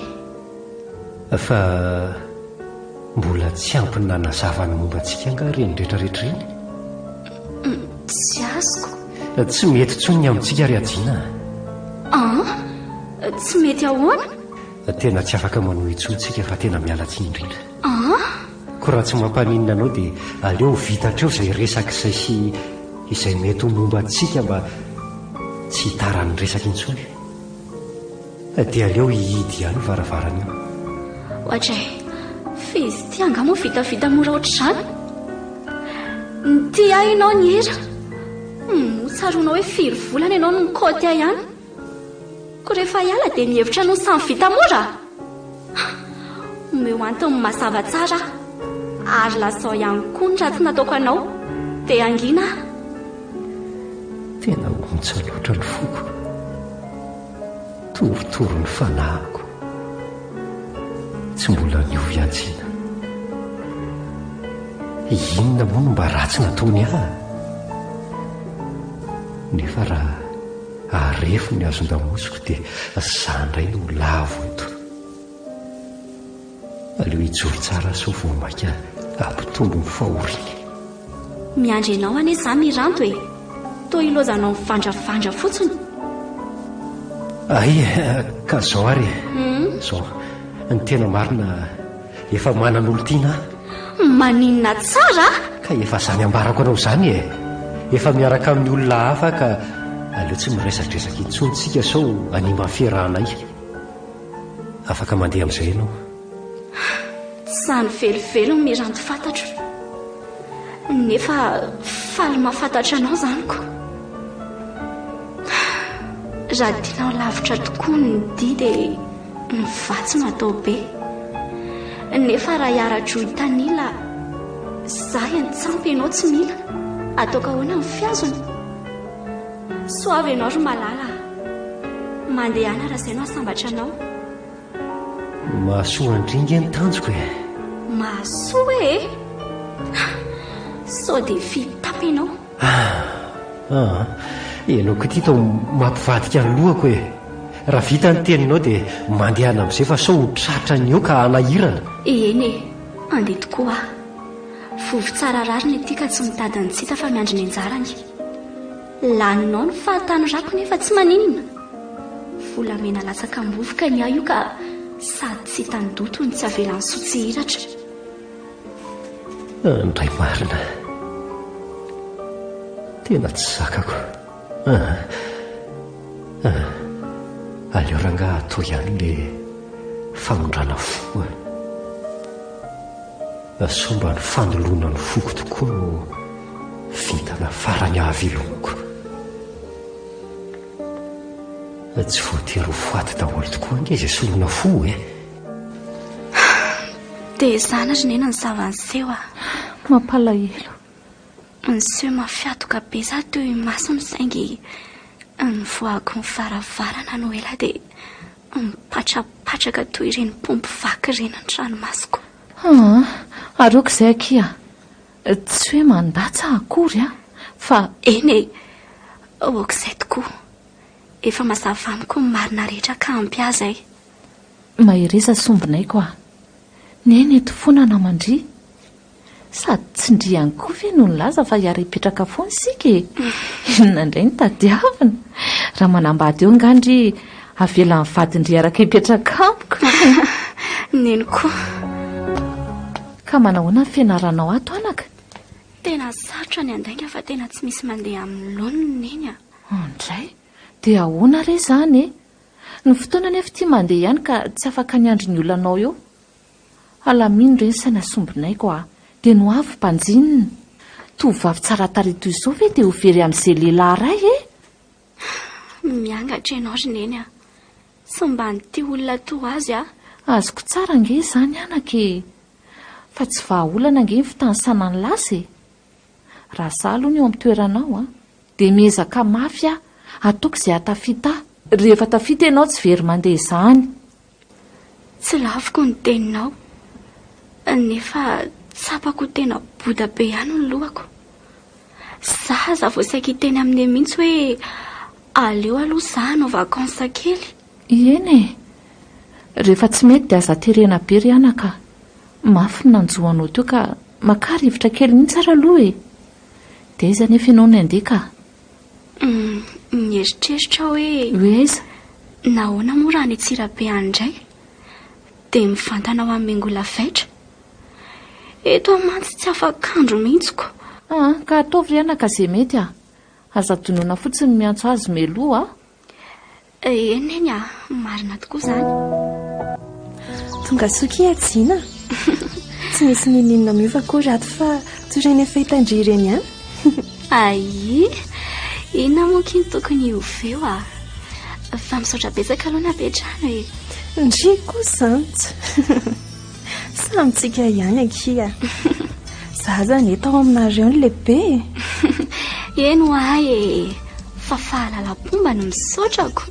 Fa mbola tsy ampy nanazava ny momba antsika angaha ireny rehetrarehetra ireny? Tsy azoko. Tsy mety intsony ny amintsika ry Hajiana a! An? Tsy mety ahoana? Tena tsy afaka manohy intsony tsika fa tena miala tsiny indrindra. An? Koa raha tsy mampaninona anao dia aleo ho vita hatreo izay resaka izay sy izay mety ho momba antsika mba tsy hitaran'ny resaka intsony. Dia aleo hihidy ihany io varavarana io. Oadray, fa izy ity angaha moa vitavita mora ohatr'izany? Nitia ahy ianao Niera. Moa tsaroanao hoe firy volana ianao no nikaoty ahy ihany? Koa rehefa hiala dia mihevitra anao samy vita mora? Omeo antony mazava tsara aho. Ary lazao ihany koa ny ratsy nataoko anao. Dia hangina aho. Tena ontsa loatra ny foko. Torotoro ny fanahiko. Tsy mbola niova iantsina. Inona moa no mba ratsy nataony ahy? Nefa raha arefo ny hazon-damosiko dia za indray no ho lavo eto. Aleo hijoro tsara sao vao mainka hampitombo ny fahoriany. Miandry anao anie za Miranto e! Toa ilaozanao mivandravandra fotsiny. Hay ka zao ary e! Zao, ny tena marina efa manan'olon-tiana aho. Maninona tsara a! Ka efa zany ambarako anao zany e! Efa miaraka amin'ny olona hafa aho ka aleo tsy miresadresaka intsony tsika sao hanimba ny fiarahanay. Afaka mandeha amin'izay ianao. Tsy izany velively ny Miranto fantatro. Nefa faly mahafantatra anao izany ko. Raha tianao lavitra tokoa ny dia dia ny vatsy no atao be. Nefa raha hiara-droa hitanila, za hiantsampy ianao tsy mila. Ataoko ahoana ny fihazona? Soava ianao ry malala a! Mandehana raha izay no hahasambatra anao. Mahasoa an-dry nge ny tanjoko e! Mahasoa e! Sao dia fitapy ianao? Aa! Ianao koa ity toa mampivadika ny lohako e! Raha vita ny teninao dia mandehana amin'izay fa sao ho tratran'ny eo ka hanahirana. Eny e! Handeha tokoa aho. Vovo tsara rariny ity ka tsy mitady ny tsy hita fa miandry ny anjarany. Laninao ny fahatanorako nefa tsy maninona. Volamena latsaka am-bovoka ny ahy io ka sady tsy hitan'ny doto no tsy avelan'ny soa tsy hiratra. Ndray marina. Tena tsy zakako. Ah. Ah. Aleo rangaha atao ihany le famindrana fo a. Sao mba ny fanoloana ny foko tokoa no vintana farany ahavelomako. Tsy voatery ho faty daholo tokoa ange izay soloina fo e. Dia izany ry Neny ny zava-niseho a. Mampalahelo. Niseho mafiatoka be za teo imasony saingy nivoahako ny varavarana no ela dia mipatrapatraka toy ireny paompy vaky ireny ny ranomasoko. Aa, ary aoka izay akia. Tsy hoe mandatsa akory aho fa. Eny e, aoka izay tokoa. Efa mazava amiko ny marina rehetra ka ampy ahy izay. Mahereza sombinaiko a! Neny eto foana namandria. Sady tsy ndry ihany koa ve no nilaza fa hiara-hipetraka foana isika e! Inona indray no tadiavina? Raha manambady eo angaha ndry avelan'ny vadin-dry hiaraka hipetraka amiko? Neny koa. Ka manahoana ny fianaranao ato anaka? Tena sarotra ny handainga fa tena tsy misy mandeha amin'ny laoniny Neny a! Andray! Dia ahoana re izany e? Ny fotoana anefa ity mandeha ihany ka tsy afaka niandry ny olanao eo. Alamino re ny saina sombinaiko a! Dia ny ho avy banjinina. Tovovavy tsara tarehy toy izao ve dia ho very amin'izay lehilahy iray e? Miangatra ianao ry Neny a! Tsy mba nitia olona toa azy aho. Azoko tsara ange izany anaka e! Fa tsy vahaolana ange ny fitanisana ny lasa e! Raha za aloha ny eo amin'ny toeranao a! Dia miezaka mafy aho, ataoko izay hahatafita ahy. Rehefa tafita ianao tsy very mandeha izany. Tsy laviko ny teninao, nefa tsapako ho tena boda be ihany ny lohako. Za aza vao saika hiteny amin'i Neny mihitsy hoe aleo aloha za hanao vacances kely. Eny e! Rehefa tsy mety dia aza terena be ry anaka a! Mafy ny nanjo anao teo ka makà rivotra kely mihitsy ary aloha e! Dia aiza anefa ianao no handeha ka? Humm, nieritreritra aho hoe. Hoe aiza? Nahoana moa raha any Antsirabe any indray? Dia mivantana ho any Mengolavaitra? Eto aho mantsy tsy afak'andro mihitsy ko. Aa, ka ataovy ry anaka izay mety a! Aza adinoina fotsiny ny miantso azy mialoha a! Eny Neny a, marina tokoa izany. Tonga soa kia Jina a! Tsy misy n'inon'inona miova akory ato fa toy ireny efa hitan-dry ireny ihany. Aii! Inona moa akia no tokony hiova eo a! Fa misaotra betsaka aloha nampiantrano e! Ndry koa izany tsy. Samy tsika ihany akia. Za aza anie tao aminareo ny lehibe e. Eny ho'a e. Fa fahalalam-pomba no misaotrako.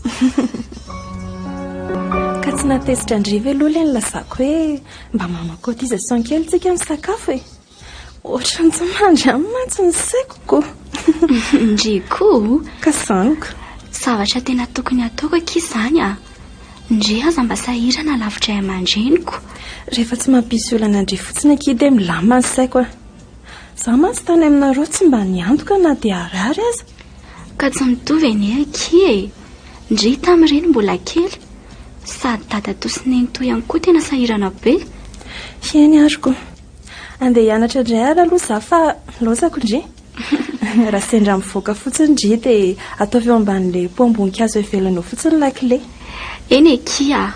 Ka tsy nahatezitra an-dry ve aloha ilay nilazako hoe mba manao cotisation kely tsika misakafo e. Ohatran'ny tsy mandry any mantsy ny saiko ko. Ndry koa. Ka zaniko. Zavatra tena tokony hataoko akia izany a. Ndry aza mba sahirana lavitray aman-dreniko. Rehefa tsy mampisy olana an-dry fotsiny akia dia milamina ny saiko a. Za mantsy tany aminareo tsy mba niantoka na dia harary aza. Ka tsy mitovy anie akia e. Ndry tamin'ireny mbola kely. Sady dadatoa sy nenitoa ihany koa tena sahirana be. Eny ary ko. Andeha hianatra indray ary aloha za fa laozako ndry. Raha sendra mivoaka fotsiny ndry dia ataovy eo ambanin'ilay poham-boninkazo ivelany eo fotsiny la clé. Eny akia a!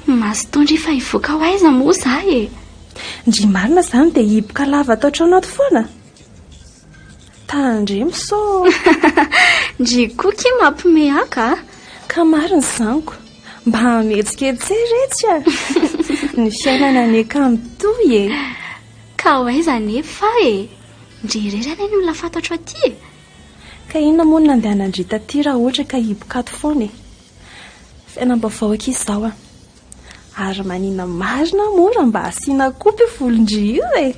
Mazotoa ndry fa hivoaka ho aiza moa za e! Ndry marina izany dia hihiboka lava ato an-trano ato foana? Tandremo sao. Ndry koa kia mampime ahy ka! Ka marina izany ko! Mba mihetsiketseha retsy a! Ny fiainana anie ka mitohy e! Ka ho aiza anefa e! Ndry irery anie ny olona fantatro aty e! Ka inona moa no nandehanan-dry taty raha ohatra ka hihiboka ato foana e! Fiainam-baovao akia izao a! Ary manina marina moa raha mba asiana kopy io volon-dry io e!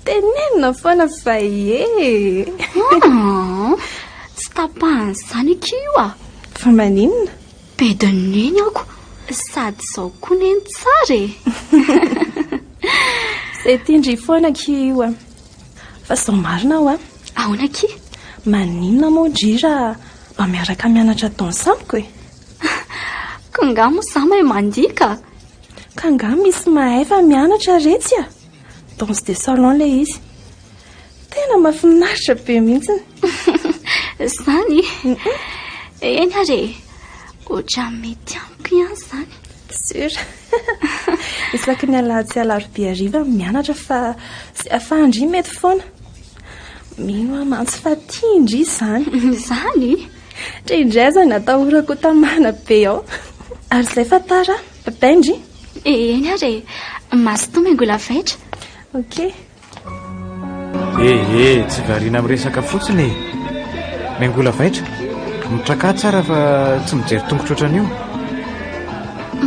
Tenenina foana fa ie e! Aa! Tsy tapahan'izany akia io a! Fa maninona? Bedin'i Neny ako! Sady izao koa Neny tsara e! Izay tian-dry foana akia io a. Fa izao marina hoa. Ahoana akia? Maninona moa ndry raha mba miaraka mianatra danse amiko e? Ka nga moa za mahay mandihy ka? Ka nga misy mahay fa mianatra retsy a! Danse de salon ilay izy. Tena mahafinaritra be mihitsy. Izany? Eny ary e! Ohatran'ny mety amiko ihany izany. Sûr. Isaky ny alahady sy alarobia hariva mianatra fa izay ahafahan-dry mety foana. Mino aho mantsy fa tian-dry izany. Izany? Indraindray aza natahorako ho tamana be ao. Ary izay fa tara aho. Bye ndry. Eny ary e. Mazotoa miangola vaitra. Ok. Eh eh, tsy variana miresaka fotsiny e. Miangola vaitra. Mitrakà tsara fa tsy mijery tongotra ohatran'io.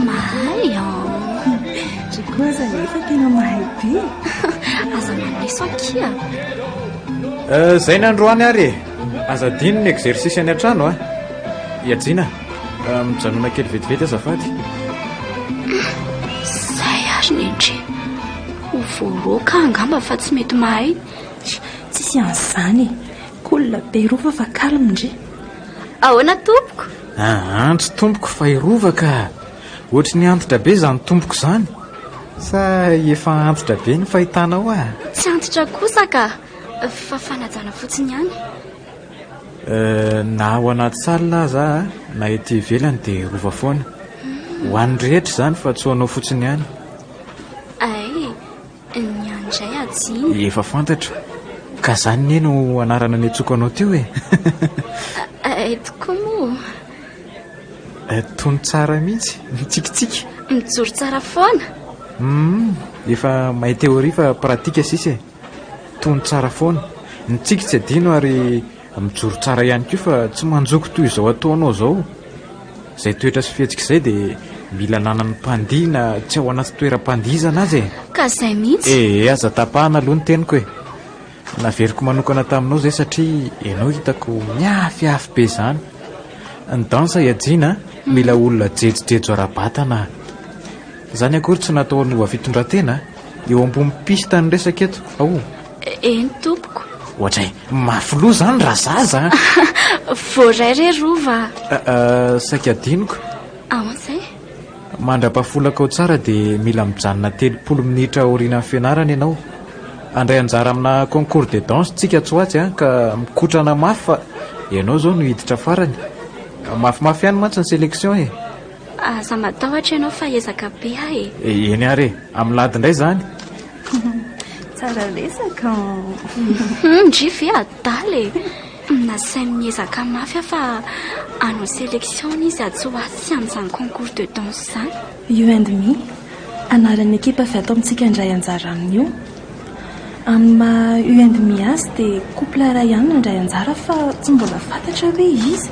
Mahay an. Ndry koa aza nefa tena mahay be. Aza maneso akia. Eh, zay ny androany ary e. Aza adino ny exercice any an-trano a. Ihajiana, mijanona kely vetivety azafady. Zay ary nendry. Ho voaroaka aho angamba fa tsy mety mahay. Tsisy an'izany e. Cool be Rova fa calme ndry. Ahoana tompoko? Aa, tsy tompoko fa i Rova ka. Ohatry ny antitra be izany tompoko izany. Sa efa antitra be ny fahitanao ahy? Tsy antitra kosa ka, fa fanajana fotsiny ihany. Na ao anaty salle aza na ety ivelany dia Rova foana. Ho an'ny rehetra izany fa tsy ho anao fotsiny ihany. Ay, ny ahy indray hadino. Efa fantatro. Ka izany anie no anarana niantsoako anao teo e. Ay tokoa moa. Tony tsara mihitsy, mitsikitsiky. Mijoro tsara foana. Hum, efa mahay théorie fa pratique sisa e. Tony tsara foana. Ny tsiky tsy adino ary mijoro tsara ihany koa fa tsy manjoko toy izao ataonao izao. Izay toetra sy fihetsika izay dia mila ananan'ny mpandihy na tsy ao anaty toeram-pandihizana aza e. Ka izay mihitsy. Ee, aza tapahana aloha ny teniko e. Naveriko manokana taminao izay satria ianao hitako miafiafy be izany. Ny danse iadiana mila olona jejojejo ara-batana. Izany akory tsy natao hanova fitondran-tena. Eo ambony piste ny resaka eto. Ao. Eny tompoko. Ohatray, mafy loha izany razaza a! Voaray re Rova a! Saika adinoko. Ahoana izay? Mandra-pahafolaka ao tsara dia mila mijanona 30 minitra aorianan'ny fianarana ianao. Handray anjara amina concours de danse tsika atsy ho atsy ka mikotrana mafy fa ianao izao no hiditra farany. Mafimafy ihany mantsy ny sélection e! Aza matahotra ianao fa hiezaka be aho e! Eny ary e! Amin'ny lahady indray izany. Tsara resaka an! Ndry ve adala e! Nasainy niezaka mafy aho fa hanao sélection izy atsy ho atsy amin'izany concours de danse izany. You and me, anaran'ny ekipa avy ato amintsika handray anjara amin'io. Amin'ny maha You and me azy dia couple iray ihany no handray anjara fa tsy mbola fantatra hoe iza.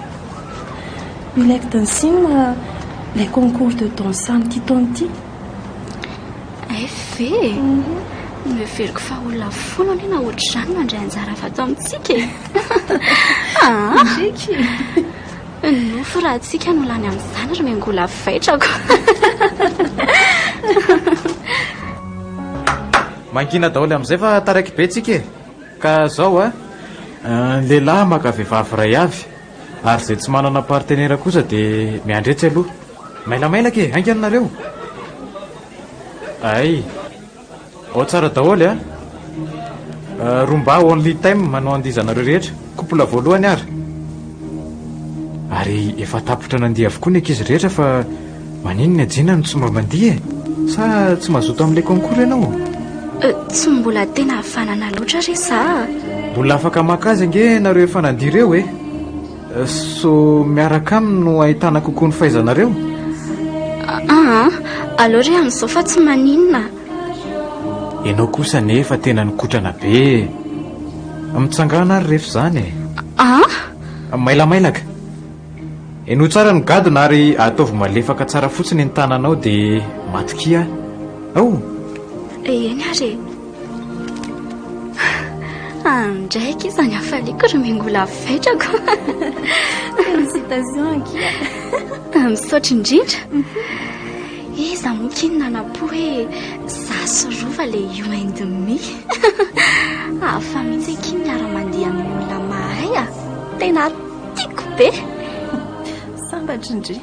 We like dancing ilay concours de danse amin'ity taona ity. Hay ve e! Noheveriko fa olona folo anie na ohatr'izany no handray anjara avy ato amintsika e! Aa! Ndriky! Nofy raha antsika no lany amin'izany ry Miangola vaitrako. Mangina daholo amin'izay fa taraiky be tsika e! Ka zao a, ny lehilahy maka vehivavy iray avy, ary izay tsy manana partenaire kosa dia miandry etsy aloha. Mailamailaka e, haingana nareo. Ay, ao tsara daholo a. Rumba only time no andihizanareo rehetra, couple voalohany ary. Ary efa tapitra nandihy avokoa ny ankizy rehetra fa maninona i Jina no tsy mba mandihy e? Sa tsy mazoto amin'ilay concours ianao? Tsy mbola tena havanana loatra re za a. Mbola afaka maka azy ange nareo efa nandihy ireo e. So miaraka aminy no ahitana kokoa ny fahaizanareo? Aa, aleo re amin'izao fa tsy maninona. Ianao kosa anefa tena nikotrana be e. Mitsangàna ary rehefa izany e. Aa? Mailamailaka. Henoy tsara ny gadona ary ataovy malefaka tsara fotsiny ny tananao dia matokia ahy. Ao! Eny ary e. Andraiky izany hafaliako ry Mingola vaitrako. Félicitations akia. Misaotra indrindra. Iza moa kiny nanam-po hoe za Gasy rova le you and me. Hafa mihitsy akia miara-mandeha amin'ny olona mahay a. Tena tiako be. Sambatra ndry.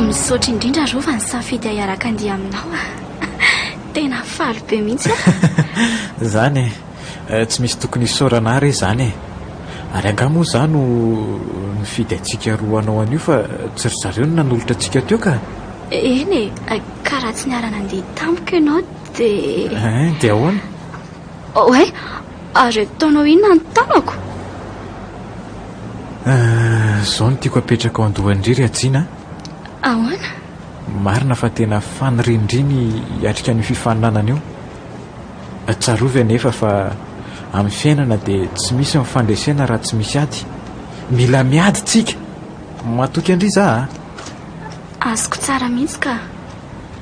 Misaotra indrindra Rova nisafidy ahy hiaraka handeha aminao a. Tena faly be mihitsy aho. Izany e. Tsy misy tokony hisaorana ahy re izany e. Ary angaha moa izaho no nifidy antsika roa hanao an'io fa tsy ry zareo no nanolotra antsika teo ka. Eny e, ka raha tsy niara-nandeha tamiko ianao dia. Hein, dia ahoana? Oay, ary ataonao inona ny tanako? Izao no tiako apetraka ao an-dohan-dry ry Hajiana a. Ahoana? Marina fa tena fanirian-dry ny hiatrika an'io fifaninanana io. Tsarovy anefa fa amin'ny fiainana dia tsy misy ny fandresena raha tsy misy ady. Mila miady tsika! Matoky an-dry za a! Azoko tsara mihitsy ka!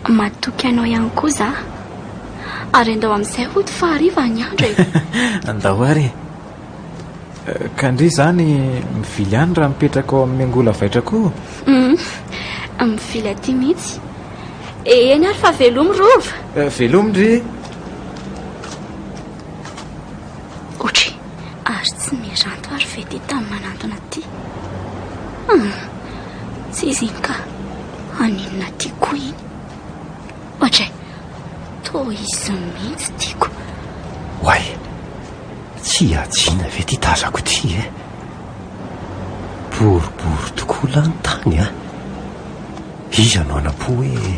Matoky anao ihany koa za. Ary andao amin'izay hody fa hariva ny andro e! Andao ary e! Ka ndry izany mivily any raha mipetraka ao amin'ny Angola Vaitra koa? Hum, mivily aty mihitsy. Eny ary fa velomy Rova! Velomy ndry! Otry, ary tsy miranto ary ve ity tany manantona ity? Hum, tsy izy iny ka, haninona aty koa iny? Ohatray, toa izy mihitsy tiako. Oay, tsy hajiana ve ity tazako ity e? Boribory tokoa lahy ny tany a! Iza no hanam-po hoe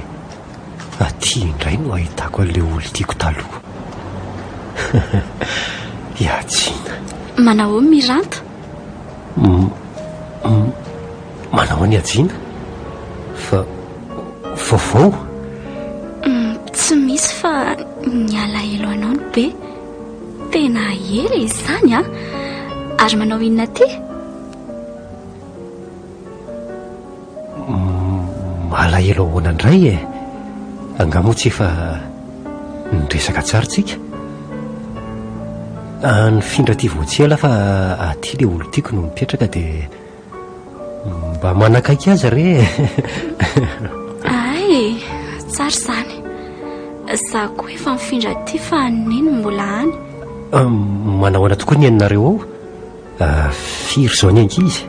aty indray no ahitako an'ilay olon-tiako taloha? I Hajiana. Manahoana Miranta? Manahoana i Hajiana? Fa vaovao? Tsy misy fa ny alahelo anao no be. Tena ela izany an! Ary manao inona aty? Malahelo ahoana indray e? Angaha moa tsy efa niresaka tsara tsika? Nifindra aty vao tsy ela fa aty ilay olon-tiako no mipetraka dia mba manakaiky azy re e! Hay, tsara izany. Izaho koa efa nifindra aty fa neny mbola any. Manahoana tokoa ny ainareo ao? Firy izao ny ankizy?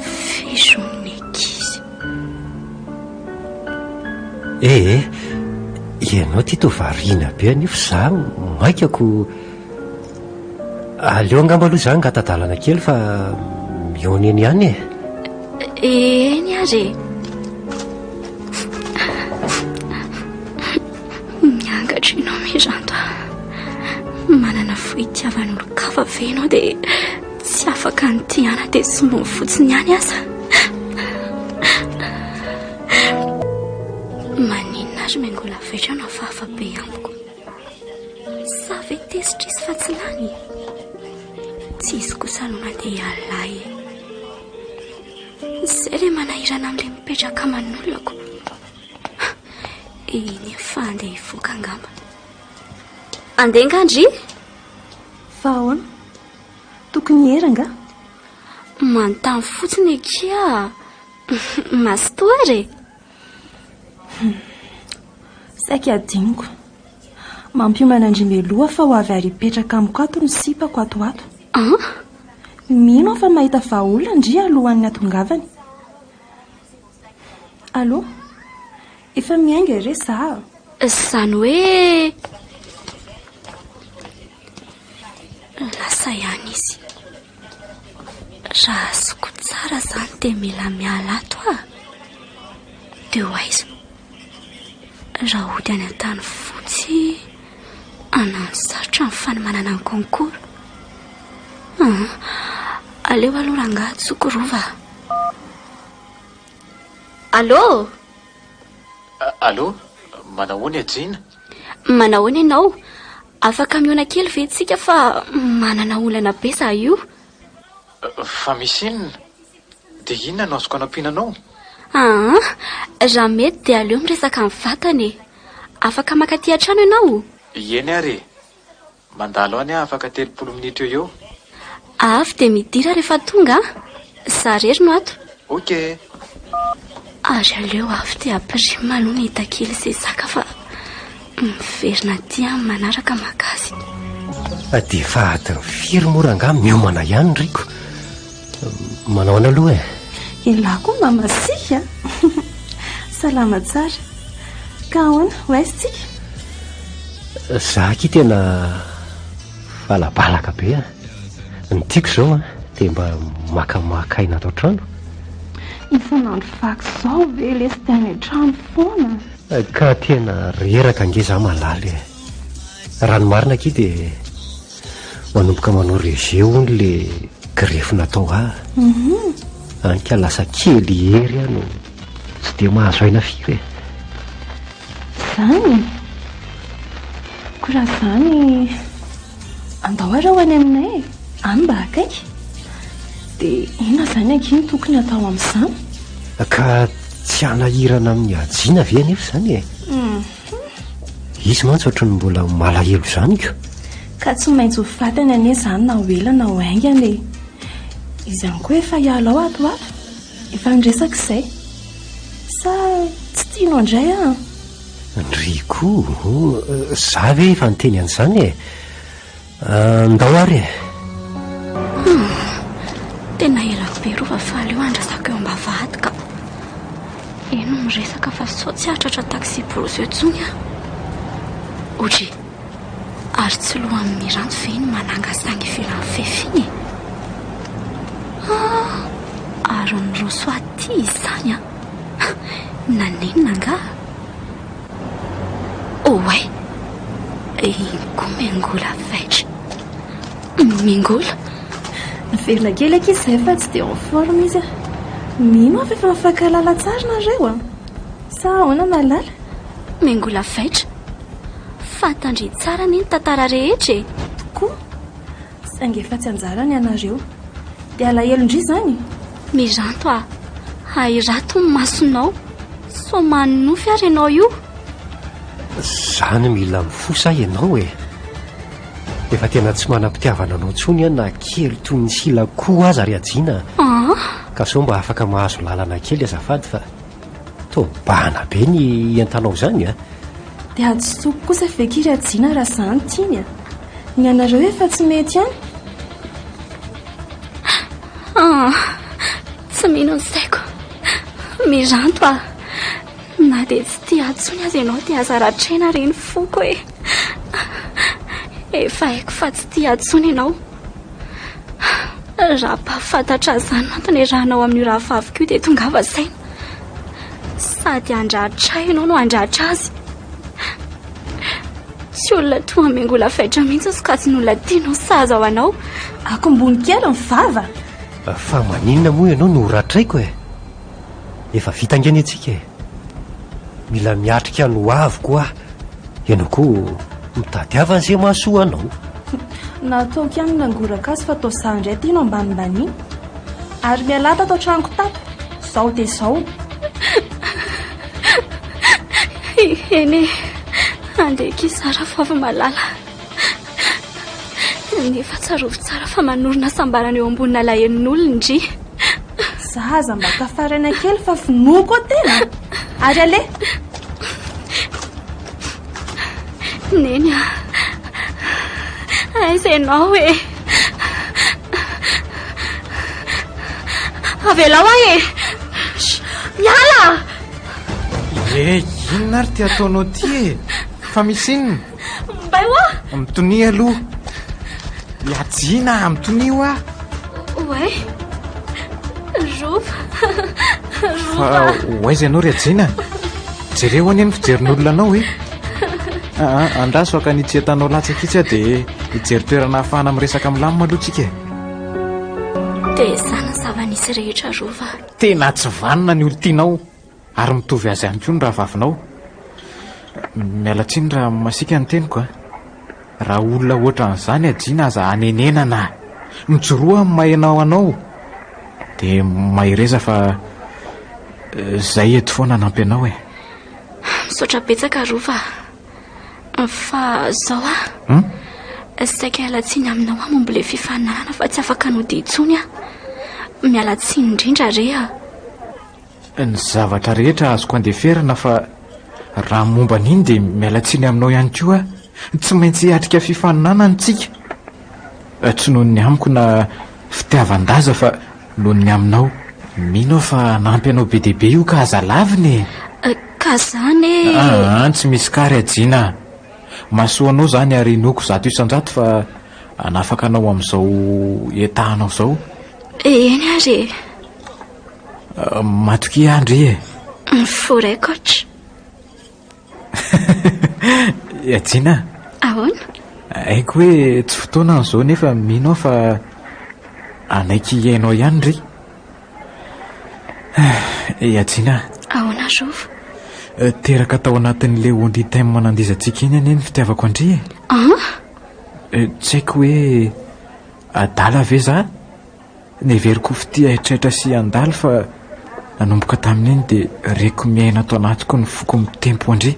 Firy hono ny ankizy? Eh eh, ianao ity toa variana be anio fa izaho maika ko. Aleo angamba aloha izaho hangata-dalana kely fa mihaona eny ihany e. Eny ary e. Miangatra ianao Miranto a. Manana fo itiavan'olon-kafa ve ianao dia tsy afaka ny tia ana dia sombiny fotsiny ihany aza? Maninona ary Miangola Vetra no hafahafa be amiko? Sa ve tezitra izy fa tsy lany? Tsy izy kosa no nandeha hiala ahy e. Izay ilay manahirana amin'ilay mipetraka aman'olona ko. Iny fa andeha hivoaka angamba. Andeha nga ndry? Fa ahoana? Tokony hiera nga? Manontany fotsiny akia. Mazotoa ary e. Saika adinoko. Mampiomana an-dry Meloa fa ho avy ary hipetraka amiko ato ny sipako ato ho ato. An? Mino aho fa mahita vahaolana ndry alohan'ny hatongavany. Allô? Efa miainga re za a! Izany hoe lasa ihany izy. Raha azoko tsara izany dia mila miala ato aho. Dia ho aiza? Raha hody any Antanifotsy, hanano sarotra ny fanomanana ny concours. Aa, aleo aloha rangahy antsoiko Rova a. Allô? Allô, manahoana i Hajiana? Manahoana ianao? Afaka mihaona kely ve tsika fa manana olana be za io? Fa misy inona? Dia inona no azoko anampiana anao? Aa, raha mety dia aleo miresaka mivantana e. Afaka mankaty an-trano ianao? Eny ary e. Mandalo any aho afaka 30 minitra eo eo. Avy dia midira rehefa tonga an! Za rery no ato. Ok. Ary aleo avy dia ampirimo aloha ny takily sy zaka fa. Miverina aty amin'ny manaraka maka azy. Dia efa adiny firy moa rangahy miomana ihany Riko? Manao ahoana aloha e? Elah koa mba masiaka a! Salama tsara. Ka ahoana, ho aiza tsika? Za akia tena balabalaka be a! Ny tiako izao a, dia mba makamaka aina ato an-trano. Isan'andro vaky izao ve lesy dia any an-trano foana? Ka tena reraka ange za malala e! Raha ny marina akia dia manomboka manao rejet hono le greffe natao ahy. Any ka lasa kely hery aho no tsy dia mahazo aina firy e! Zany e! Koa raha zany andao ary ho any aminay e! Any mba akaiky. Dia inona izany ankia no tokony hatao amin'izany? Ka tsy hanahirana amin'i Hajiana ve anefa izany e? Izy mantsy ohatry ny mbola malahelo izany ko. Ka tsy maintsy ho fatany anie izany na ho ela na ho haingana e. Izy ihany koa efa hiala ao ato ho ato. Efa niresaka izay. Sa tsy tianao indray an? Ndry koa, za ve efa niteny an'izany e? Ndao ary e! Hum, tena ela be rova fa aleo andrasako eo ambavahady ka. Eny miresaka fa sao tsy hahatratra taxi brousse eo intsony aho. Odry, ary tsy lohan'i Miranto ve iny manangasanga ivelan'ny fefy iny e? Ah, ary niroso aty izany an! Nanenina angaha? Oay! Iny koa Mengola vaitra. Mengola? Niverina kely akia izay fa tsy dia en forme izy a. Mino aho fa efa mifankahalala tsara nareo a. Sa ahoana Malala? Mengola vaitra. Fantandry tsara anie ny tantara rehetra e. Tokoa. Saingy efa tsy anjara ny anareo. Dia alahelo-ndry izany? Miranto a! Ahirato ny masonao. Sao manonofy ary ianao io? Zany mila mifosa ianao e! Efa tena tsy manam-pitiavana anao intsony aho na kely toy ny sila akoho aza ry Hajiana a! Ka sao mba afaka mahazo lalana kely azafady fa toa mibahana be ny entanao izany a! Dia hadisoako kosa ve ki ry Hajiana raha za no tiany a! Ny anareo efa tsy mety ihany. Ah, tsy mino ny saiko. Miranto ah. Na dia tsy tia ahy intsony aza ianao dia aza ratraina re ny foko e. Efa haiko fa tsy tia ahy intsony ianao. Raha mpahafantatra ahy izany no antony iarahanao amin'io rahavaviko io dia tongava saina. Sady handratra ahy ianao no handratra azy. Tsy olona toa an'i Mengola Fetra mihitsy ny sokajin'olona tianao sy sahaza ho anao. Akombony kely ny vava! Fa maninona moa ianao no horatraiko e? Efa vita ange ny antsika e! Mila miatrika ny ho aviko aho, ianao koa mitadiava an'izay mahasoa anao. Nataoko ihany ny nangoraka azy fa toa izaho indray ity no ambanimbaniana. Ary mialà tato an-tranoko tato, izao dia izao. Eny e, andeha akia izaho rahavavy malala. Nefa tsarovy tsara fa manorina hasambarana eo ambonina alahelon'olona ndry. Za aza mba tafaraina kely fa vonoiko ao tena. Ary aleha. Neny a, aiza ianao e? Avelao aho e! Miala! Ye, inona ary ty ataonao ty e? Fa misy inona? Mbay hoa! Mitonia aloha. Iajina, mitonia hoa. Oay! Rova! Fa ho aiza ianao ry Ajina? Jereo anie ny fijerin'olona anao e. Aa, andraso haka an'itsy entanao latsaka itsy aho dia hijery toerana ahafahana miresaka milamina aloha tsika e. Dia izany ny zava-nisy rehetra Rova. Tena tsy vanona ny olon-tianao ary mitovy azy ihany koa ny rahavavinao. Miala tsiny raha masiaka ny teniko a. Raha olona ohatran'izany Ajina aza hanenenana. Mijoroa amin'ny maha ianao anao. Dia mahereza fa zay eto foana hanampy anao e. Misaotra betsaka Rova a. Fa zao a. Saika hiala tsiny aminao aho momba ilay fifaninanana fa tsy afaka nody intsony aho. Miala tsiny indrindra re a. Ny zavatra rehetra azoko andeferana fa. Raha momba an'iny dia miala tsiny aminao ihany koa aho. Tsy maintsy hiatrika fifaninanana tsika. Tsy noho ny amiko na fitiavan-daza fa noho ny aminao. Mino aho fa hanampy anao be dia be io ka aza lavina e! Ka zany e! Aa, tsy misy kary Hajiana a! Mahasoa anao izany ary inoako 100% fa hanafaka anao amin'izao etahanao izao. Eny ary e! Matokia ahy ndry e! Miforay coach. Hajiana a! Ahoana? Haiko hoe tsy fotoana an'izao nefa mino aho fa hanaiky hihaino ahy ihany ndry. Hajiana a! Ahoana Rova? Teraka tao anatin'ilay only time nandihizantsika iny anie ny fitiavako an-dry e! An? Tsy haiko hoe adala ve za? Neveriko ho fitia haitraitra sy handalo fa nanomboka tamin'iny dia reko miaina ato anatiko ny foko mitempo an-dry.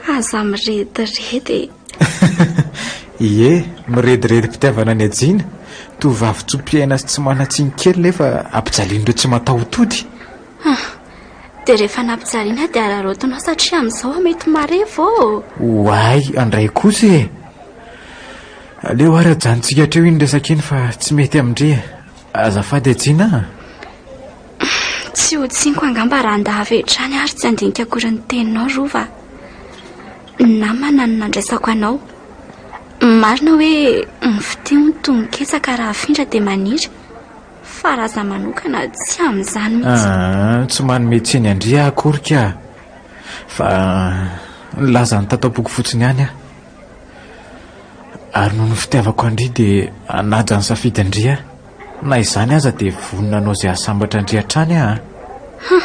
Aza mirediredy e. Ie, mirediredim-pitiavana ny hajiana. Tovovavy tso-piaina sy tsy manan-tsiny kely nefa ampijalian'ireo tsy mataho-tody. Ah, dia rehefa nampijaliana dia araraotinao satria amin'izao aho mety marefo ô. Oay, andray kosa e! Aleo ary ajanontsika hatreo iny resaka iny fa tsy mety amin-dry e. Azafady Hajiana a! Tsy ho tsiniko angamba raha handà avy hatrany ary tsy handinika akory ny teninao Rova a. Namana no nandraisako anao. Marina hoe ny fitia hono toy ny ketsa ka raha afindra dia maniry. Fa raha za manokana tsy amin'izany mihitsy. Aa, tsy manome tsiny an-dry aho akory ka. Fa nilaza ny tato am-poko fotsiny ihany aho. Ary noho ny fitiavako an-dry dia hanaja ny safidin-dry aho. Na izany aza dia vonona hanao izay hahasambatra an-dry hatrany aho an. Hum,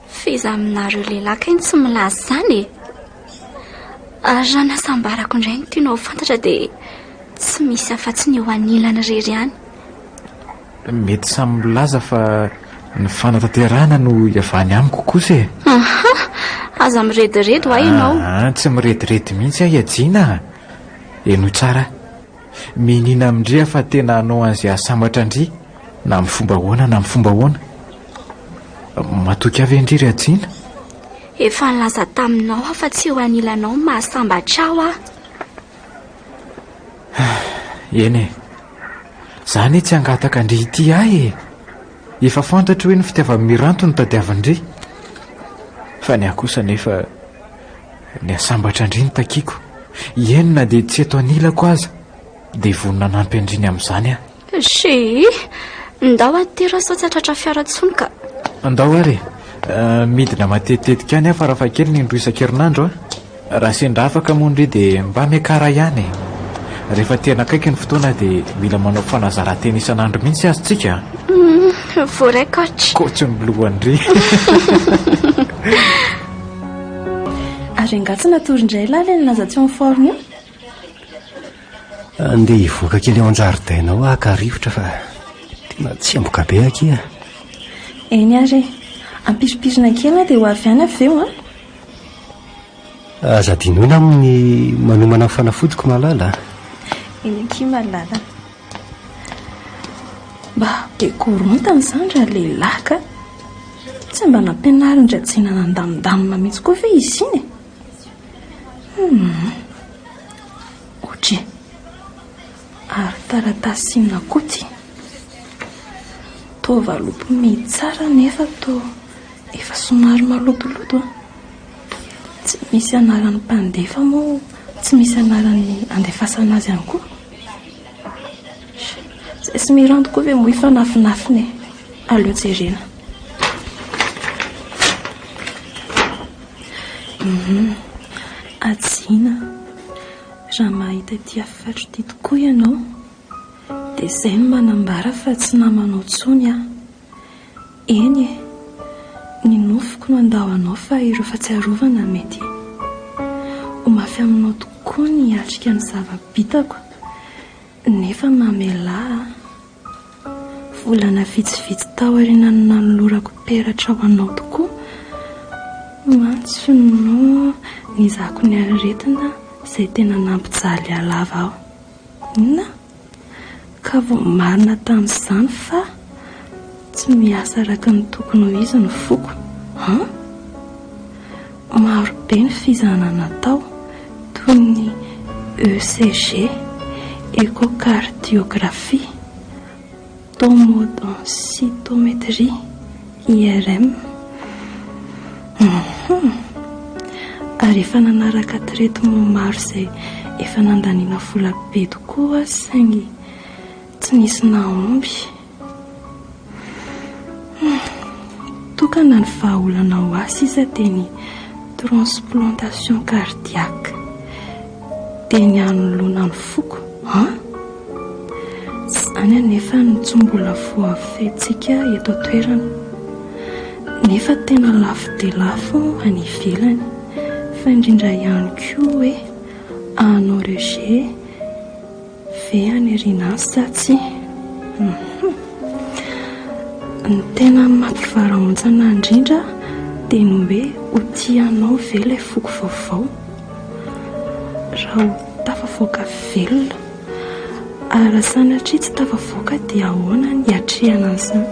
f'iza aminareo lehilahy kay no tsy milaza izany e? Ary raha ny hasambarako indray no tianao ho fantatra dia tsy misy afa-tsy ny eo anilany irery ihany. Mety samy milaza fa ny fanatanterahana no iavahany amiko kosa e. Aha! Aza mirediredy hoa ianao. Aa, tsy mirediredy mihitsy aho Iajina a! Henoy tsara aho. Miniana amin-dry aho fa tena hanao an'izay hahasambatra an-dry na amin'ny fomba ahoana na amin'ny fomba ahoana. Matoky ahy ve ndry ry Hajina? Efa nilaza taminao aho fa tsy eo anilanao no mahasambatra aho aho. Eny e. Za anie tsy hangataka an-dry ity ahy e. Efa fantatro hoe ny fitiavan'i Miranto no tadiavin-dry. Fa ny ahy kosa anefa ny hahasambatra an-dry no takiako. Eny na dia tsy eto anilako aza dia vonona hanampy an-dry ny amin'izany aho. Chérie, ndao atero aho sao tsy hahatratra fiara intsony ka. Andao ary e. Midina matetitetika any aho farafahakeliny indroa isan-kerinandro a. Raha sendra afaka moa ndry dia mba miakara ihany e. Rehefa tena akaiky ny fotoana dia mila manao fanazaran-tena isan'andro mihitsy aza tsika a. Voaray coach. Coach ny lohan-dry. Ary angaha tsy natory indray lahy ilay nilaza tsy en forme io? Andeha hivoaka kely ao an-jaridaina ao aho haka rivotra fa tena tsemboka be akia. Eny ary e. Ampirimpirina kely aho dia ho avy any avy eo an. Aza adinoina amin'ny manomana ny fanafodiko Malala a. Eny akia Malala. Mba be korontana izany ralehilahy ka. Tsy mba nampianarin-dRatsina nandamindamina mihitsy koa ve izy iny e? Hum. Otry. Ary taratasy inona koa ity? Toa valopy mihidy tsara nefa toa efa somary malotoloto an. Tsy misy anaran'ny mpandefa moa tsy misy anaran'ny andefasana azy ihany koa. Izay sy Miranto koa ve moa hifanafinafina e? Aleo jerena. Hum, Hajiana, raha mahita ity hafatro ity tokoa ianao, dia izay no manambara fa tsy namanao intsony aho. Eny e, ny nofoko no handao anao fa ireo fahatsiarovana mety ho mafy aminao tokoa ny hiatrika ny zava-bitako, nefa mamelà aho. Volana vitsivitsy taorian'ny nanolorako peratra ho anao tokoa mantsy no nizahako ny aretina izay tena nampijaly ahy lava aho. Inona? Ka voamarina tamin'izany fa tsy miasa araka ny tokony ho izy ny foko. An? Maro be ny fizahana natao toy ny ECG, échocardiographie, tomodensitométrie, IRM. Hum. Ary efa nanaraka traitement maro izay efa nandaniana vola be tokoa aho saingy tsy nisy nahomby. Tokana ny vahaolana ho ahy sisa dia ny transplantation cardiaque. Dia ny hanoloana ny foko an! Izany anefa no tsy mbola voafehintsika eto an-toerana. Nefa tena lafo dia lafo any ivelany. Fa indrindra ihany koa hoe hanao rejet Ve any aoriana any sa tsia? Hum. Ny tena mampivarahontsana indrindra dia ny hoe ho tia anao ve ilay foko vaovao? Raha ho tafavoaka velona. Ary raha sanatria tsy tafavoaka dia ahoana ny hiatrehana an'izany?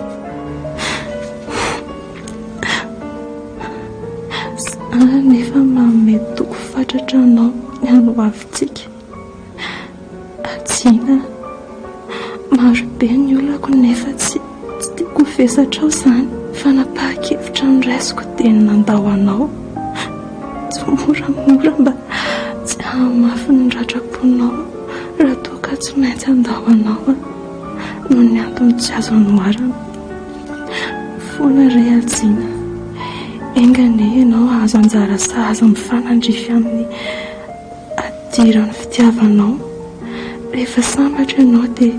Izany anefa manome toky fatratra anao ny amin'ny hoavintsika. Hajiana, maro be ny olako nefa tsy tsy tiako ho vesatra ao izany. Fanapahan-kevitra noraisiko dia ny nandao anao. Tsy moramora mba tsy hahamafy ny ratram-ponao raha toa ka tsy maintsy handao anao aho noho ny antony tsy azo anoharana. Foana re Hajiana, enga anie ianao hahazo anjara sahaza mifanandrify amin'ny Adira ny fitiavanao. Rehefa sambatra ianao dia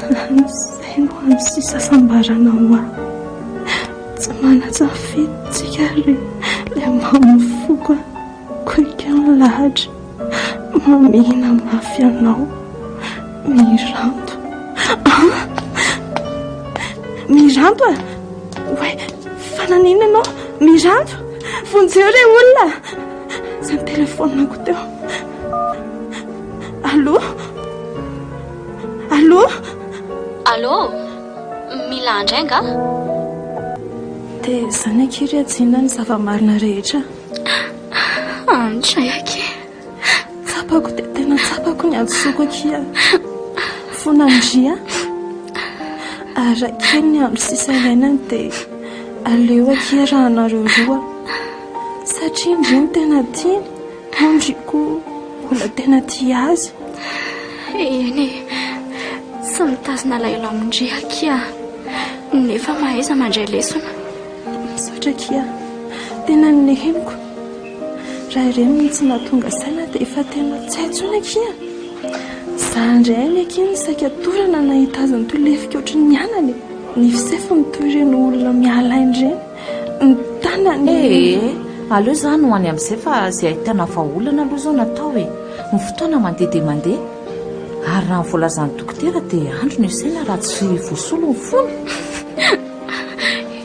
izay no hany sisa hasambarana ho ahy. Tsy manan-tsafidy tsika ry ilay mamin'ny foko a. Koa ekeo ny lahatra. Mamihina mafy anao. Miranto. Ah! Miranto a! Oay, fa naninona ianao? Miranto! Vonjeo re olona! Izay ny telefaoniko teo. Allô? Allô? Allô? Mila handray angaha? Dia izany akia ry Hajiana ny zava-marina rehetra. Andray akia. Tsapako dia tena tsapako ny hadisoako akia. Fona ndry a. Ary raha kely ny andro sisa iainany dia aleo akia raha anareo roa. Satria ndry no tena tiany, moa ndry koa mbola tena tia azy. Eny e, tsy mitazona alahelo amin-dry akia, nefa mahaiza mandray lesona. Misaotra akia, tena nohenoko. Raha ireny no tsy nahatonga saina dia efa tena tsy hay intsony akia. Za indray anie akia no saika torana nahita azy nitolefika ohatry ny anana e. Ny fisefony toy ireny olona miala aina ireny. Ny tanany. Ee, aleo izany ho any amin'izay fa izay ahitana vahaolana aloha izao no atao e. Ny fotoana mandeha dia mandeha. Ary raha ny voalazan'ny dokotera dia andro no isaina raha tsy voasolo ny fony.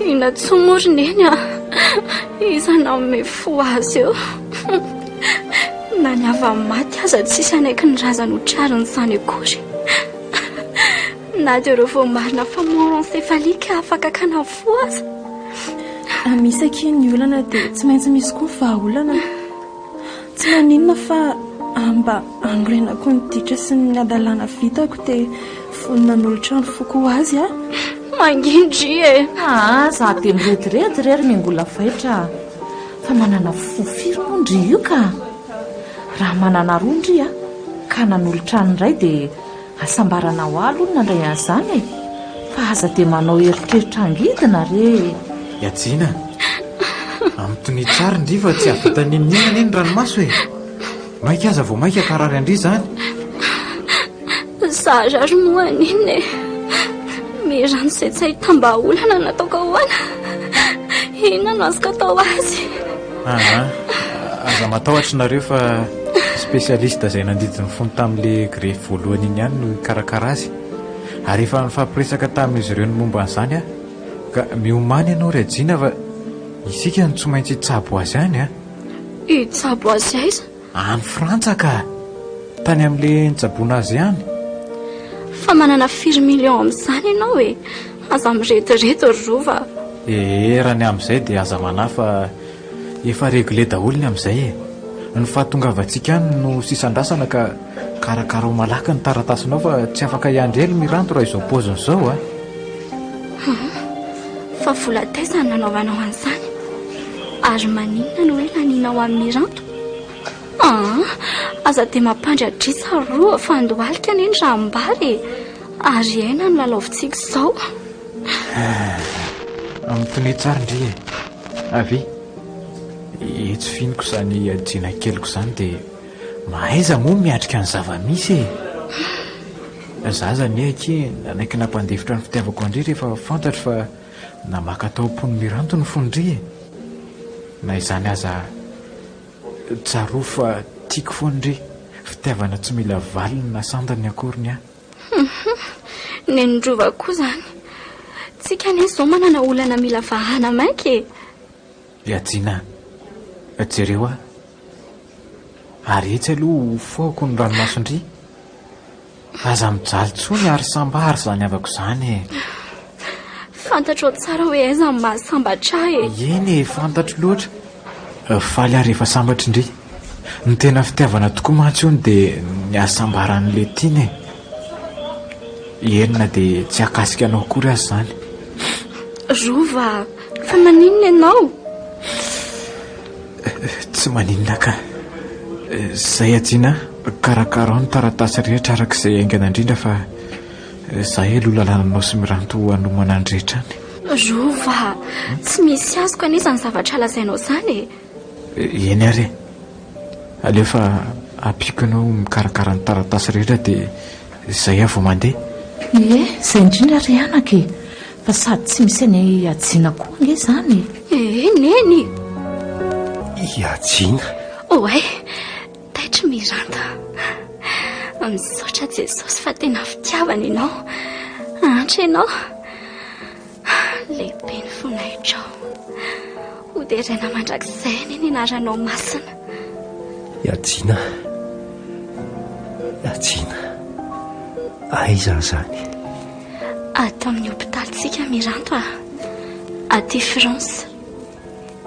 Inona intsony moa ry Neny a? Iza nanome fo azy eo? Na ny havany maty aza tsisy hanaiky ny razany ho trarin'izany akory. Na dia ireo voamarina fa mort encéphalique afaka hakana fo aza. Misy akia ny olana dia tsy maintsy misy koa ny vahaolana. Tsy maninona fa mba hanorenako ny ditra sy ny hadalana vitako dia vonona hanolotra ny foko ho azy aho. Mangindry e! Aa za dia mirediredy re ry Miangola Vaitra a! Fa manana fo firy moa ndry io ka? Raha manana roa ndry a, ka nanolotra ny iray dia Hasambarana ho ahy aloha ny nandray an'izany e! Fa aza dia manao eritreritra angidina re e! Iajina, Ampitonia tsara ndry fa tsy hahavita n'inon'inona anie ny ranomaso e! Maika aza vao maika hankarary an-dry izany. Zara ary moa haninona e! Mirano izay tsy ahitam-bahaolana no ataoko ahoana? Inona no azoko atao azy? Aa, aza matahotra nareo fa spécialiste izay nandidy ny fony tamin'le greffe voalohany iny ihany no hikarakara azy. Ary efa nifampiresaka tamin'izy ireo ny momba an'izany aho. Ka miomàna ianao ry Hajiana fa isika no tsy maintsy hitsabo azy any a! Hitsabo azy aiza? Any Frantsa ka! Tany amin'le nitsaboana azy ihany. Fa manana firy millions amin'izany ianao e? Aza mirediredy ry Rova a! Ee, raha ny amin'izay dia aza manahy fa Efa réglé daholo ny amin'izay e. Ny fahatongavantsika any no sisa andrasana ka Karakaro malaky ny taratasinao fa tsy afaka hiandry ela Miranto raha izao paoziny izao a! Hum, fa vola taiza no nanaovanao an'izany? Ary maninona no hoe lanianao amin'i Miranto? Aa, aza dia mampandry adrisa roa fa andohalika anie ny ranombary e! Ary aina no lalaovintsika izao. Mitonia tsara ndry e! Avia. Etsy fihiniko izany hajiana keliko izany dia Mahaiza moa miatrika ny zava-misy e! Za aza anie akia nanaiky nampandefitra ny fitiavako an-dry rehefa fantatro fa namaka tao am-pon'i Miranto ny fon-dry e! Na izany aza tsarovy fa tiako foana ndry, fitiavana tsy mila valiny na sandany akory ny ahy. Hum Nenin-dRova koa izany. Tsika anie izao manana olana mila vahana mainka e! Ihajiana a! Jereo aho. Ary etsy aloha ho fohako ny ranomason-dry. Aza mijaly intsony ary sambary izany havako izany e! Fantatrao tsara hoe aiza ny mahasambatra ahy e! Eny e, fantatro loatra. Faly aho rehefa sambatra ndry. Ny tena fitiavana tokoa mantsy hono dia ny hasambaran'ilay tiana e! Eny na dia tsy hahakasika anao akory aza izany. Rova, fa maninona ianao? Tsy maninona ka. Zay Hajiana a, karakarao ny taratasy rehetra araka izay haingana indrindra fa zahay aloha lalananao sy Miranto hanomana ny rehetra any. Rova, tsy misy azoko anie izany zavatra lazainao izany e. Eny ary e. Aleo fa ampiako ianao mikarakara ny taratasy rehetra dia izay aho vao mandeha. Ie, izay indrindra ry anaka e. Fa sady tsy misy an'i Hajiana koa ange izany e! Ee, Neny! I Hajiana? Oay! Taitry Miranda. Misaotra Jesosy fa tena fitiavana ianao. Antra ianao. Lehibe ny voninahitrao. Hoderaina mandrakizay anie ny anaranao masina. I Hajiana. I Hajiana. Aiza izany? Ato amin'ny hopitalintsika Miranto a! Aty France.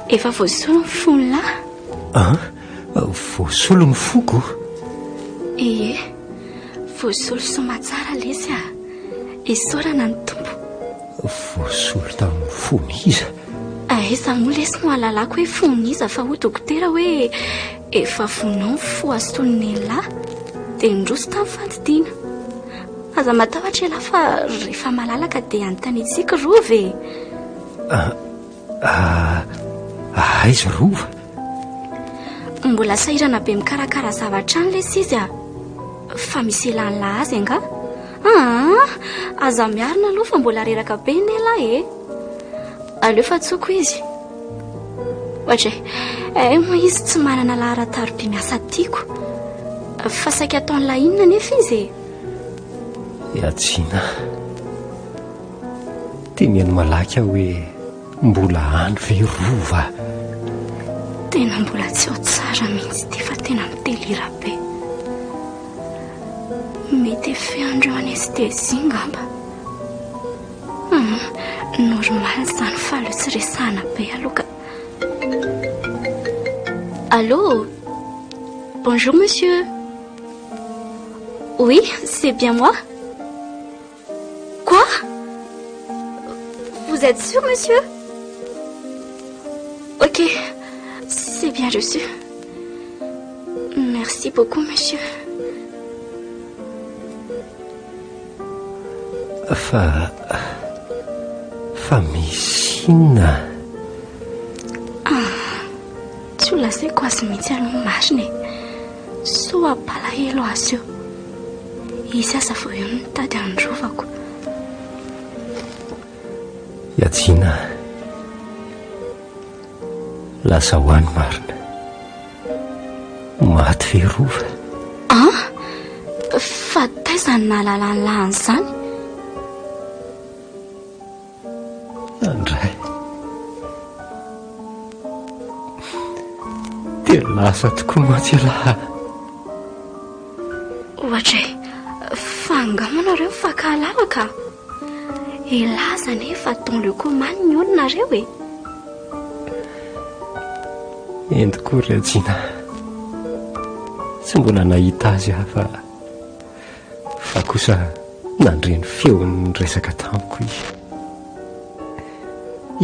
Efa voasolo ny fon'lah. An? Voasolo ny foko? Ie. Voasolo soamatsara lesy a! Isaorana ny Tompo. Voasolo tamin'ny fon'iza? Aiza moa lesy no ahalalako hoe fon'iza fa hoy dokotera hoe efa vonao ny fo asolon'ny elah dia niroso tamin'ny fandidiana. Aza matahotra elah fa rehefa malalaka dia anontaniantsika Rova e! Ah, aiza Rova? Mbola sahirana be mikarakara zavatra any lesy izy a! Fa misy elan'lah azy angaha? Aa! Aza miarina aloha fa mbola reraka be anie elah e! Aleo fa antsoiko izy. Ohatra e, eh moa izy tsy manana laharan-taroby miasa tiako. Fa saika ataon'lah inona anefa izy e? Ihajiana. Teneno malaky aho hoe mbola any ve Rova? Tena mbola tsy ao tsara mihitsy ity fa tena mitelira be. Mety effet an'ireo anesthésie ngamba. Hum, normal izany fa aleo tsy resahana be aloha ka. Allô? Bonjour monsieur. Oui, c'est bien moi. Quoi? Vous êtes sûr monsieur? Ok, c'est bien reçu. Merci beaucoup monsieur. Fa fa misy inona? Ah, tsy ho lazaiko azy mihitsy aloha ny marina e. Soa hampalahelo azy io. Izy aza vao eo no nitady handrovako. Ihajiana a. Lazao ahy ny marina. Maty ve Rova? An? Fa taiza no nahalalan'lah an'izany? Andray. Dia lasa tokoa mantsy ialahy. Ohatra e, fa angaha moa nareo mifankahalala ka? Elah aza anefa dans le coma ny olona nareo e. Eny tokoa ry Hajiana. Tsy mbola nahita azy aho fa fa kosa nandre ny feony niresaka tamiko izy.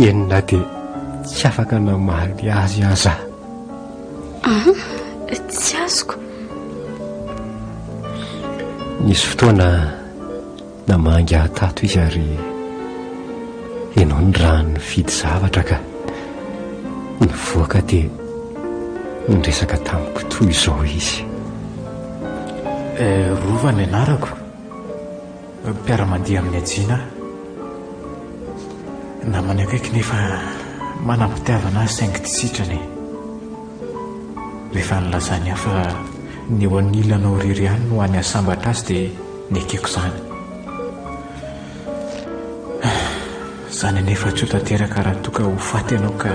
Eny na dia tsy afaka namaly azy aza aho. An? Tsy azoko. Nisy fotoana namangy ahy tato izy ary ianao nirahany nividy zavatra ka nivoaka dia niresaka tamiko toy izao izy. Eh, Rova ny anarako. Mpiara-mandeha amin'i Hajiana aho. Namany akaiky nefa manam-pitiavana ahy saingy tsy sitrany e. Rehefa nilazany ahy fa ny eo anilanao irery ihany no hany hahasambatra azy dia nekeko izany. Izany anefa tsy ho tanteraka raha toa ka ho faty ianao ka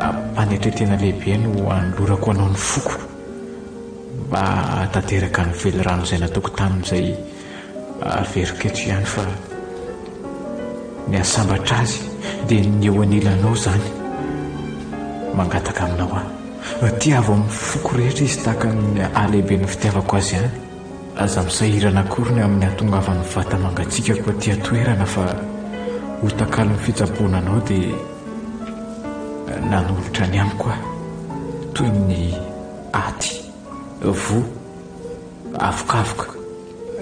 am-panetren-tena lehibe no hanolorako anao ny foko mba hahatanteraka ny velirano izay nataoko taminy izay averiko eto ihany fa ny hahasambatra azy dia ny eo anilanao izany. Mangataka aminao aho. Tiavo amin'ny foko rehetra izy tahaka ny halehiben'ny fitiavako azy ihany. Aza misahirana akory ny amin'ny hahatongavan'ny vata-mangatsiakako aty an-toerana fa ho takalon'ny fitsaboana anao dia nanolotra ny amiko aho toy ny aty, voa, avokavoka,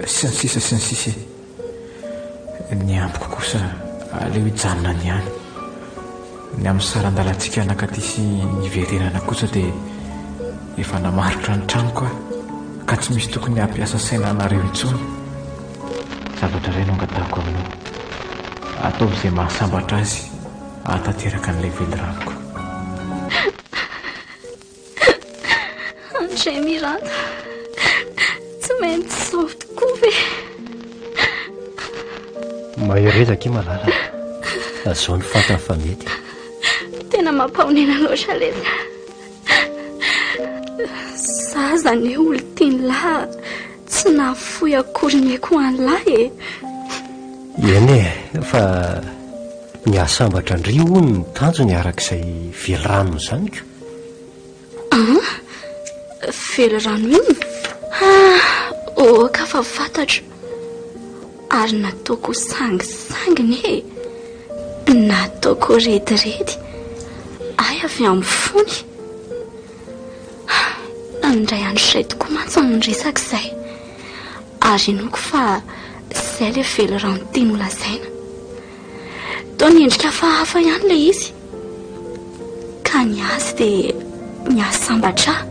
sy ny sisa sy ny sisa e. Ny ambiko kosa aleo hijanona any ihany. Ny amin'ny saran-dalantsika nankaty sy hiverenana kosa dia efa namaritra ny tranoko aho ka tsy misy tokony hampiasa saina anareo intsony. Zavatra iray no angatahako aminao, ataovy izay mahasambatra azy hahatanteraka an'ilay veliranoko. André Miranda, tsy maintsy izao tokoa ve? Mahereza akia malala, izao no fantany fa mety. Tena mampahonena loatra lesy a. Zaza anie olon-tian'lahy tsy nahafoy akory ny aiko ho an'lahy e. Eny e, fa ny hahasambatra an-dry hono ny tanjony araka izay veliranony izany ko. An? Velirano inona? Ah, oka fa fantatro. Ary nataoko sangisanginy e. Nataoko rediredy. Ay avy amin'ny fony. Indray andro izay tokoa mantsy no niresaka izay. Ary inoako fa izay ilay velirano tiany holazaina. Toa niendrika hafahafa ihany ilay izy. Ka ny azy dia ny hahasambatra ahy.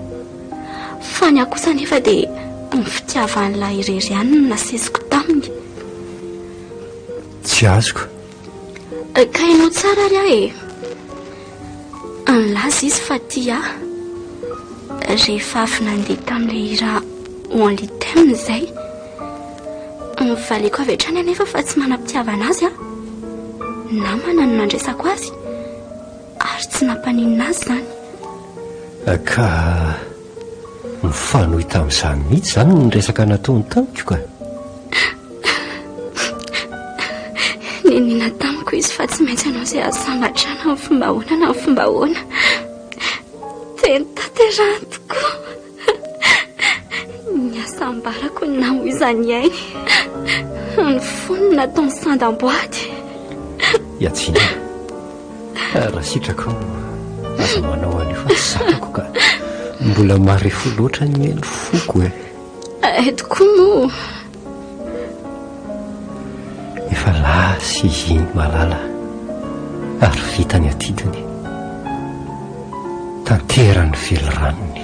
Fa ny ahy kosa anefa dia ny fitiavan'ilay irery ihany no nasesiko taminy. Tsy azoko. Ka henoy tsara ary aho e. Nilaza izy fa tia ahy. Rehefa avy nandeha tamin'ilay hira Only Them izay. Novaliako avy hatrany anefa fa tsy manam-pitiavana azy aho. Namana no nandraisako azy ary tsy nampaninona azy izany. Ka mifanohy tamin'izany mihitsy izany ny resaka nataony tamiko ka. Nenina tamiko izy fa tsy maintsy hanao izay hahasambatra ahy na amin'ny fomba ahoana na amin'ny fomba ahoana. Dia notanterahany tokoa. Ny hasambarako no namoizany ainy. Ny fony no nataony sandam-boady. Iantsina, raha sitrakao, aza manao an'io fa tsy zakako ka. Mbola marefo loatra anie ny foko e. Eh, tokoa moa. Efa lasa izy iny malala ary vita ny adidiny. Tanterany ny veliranony.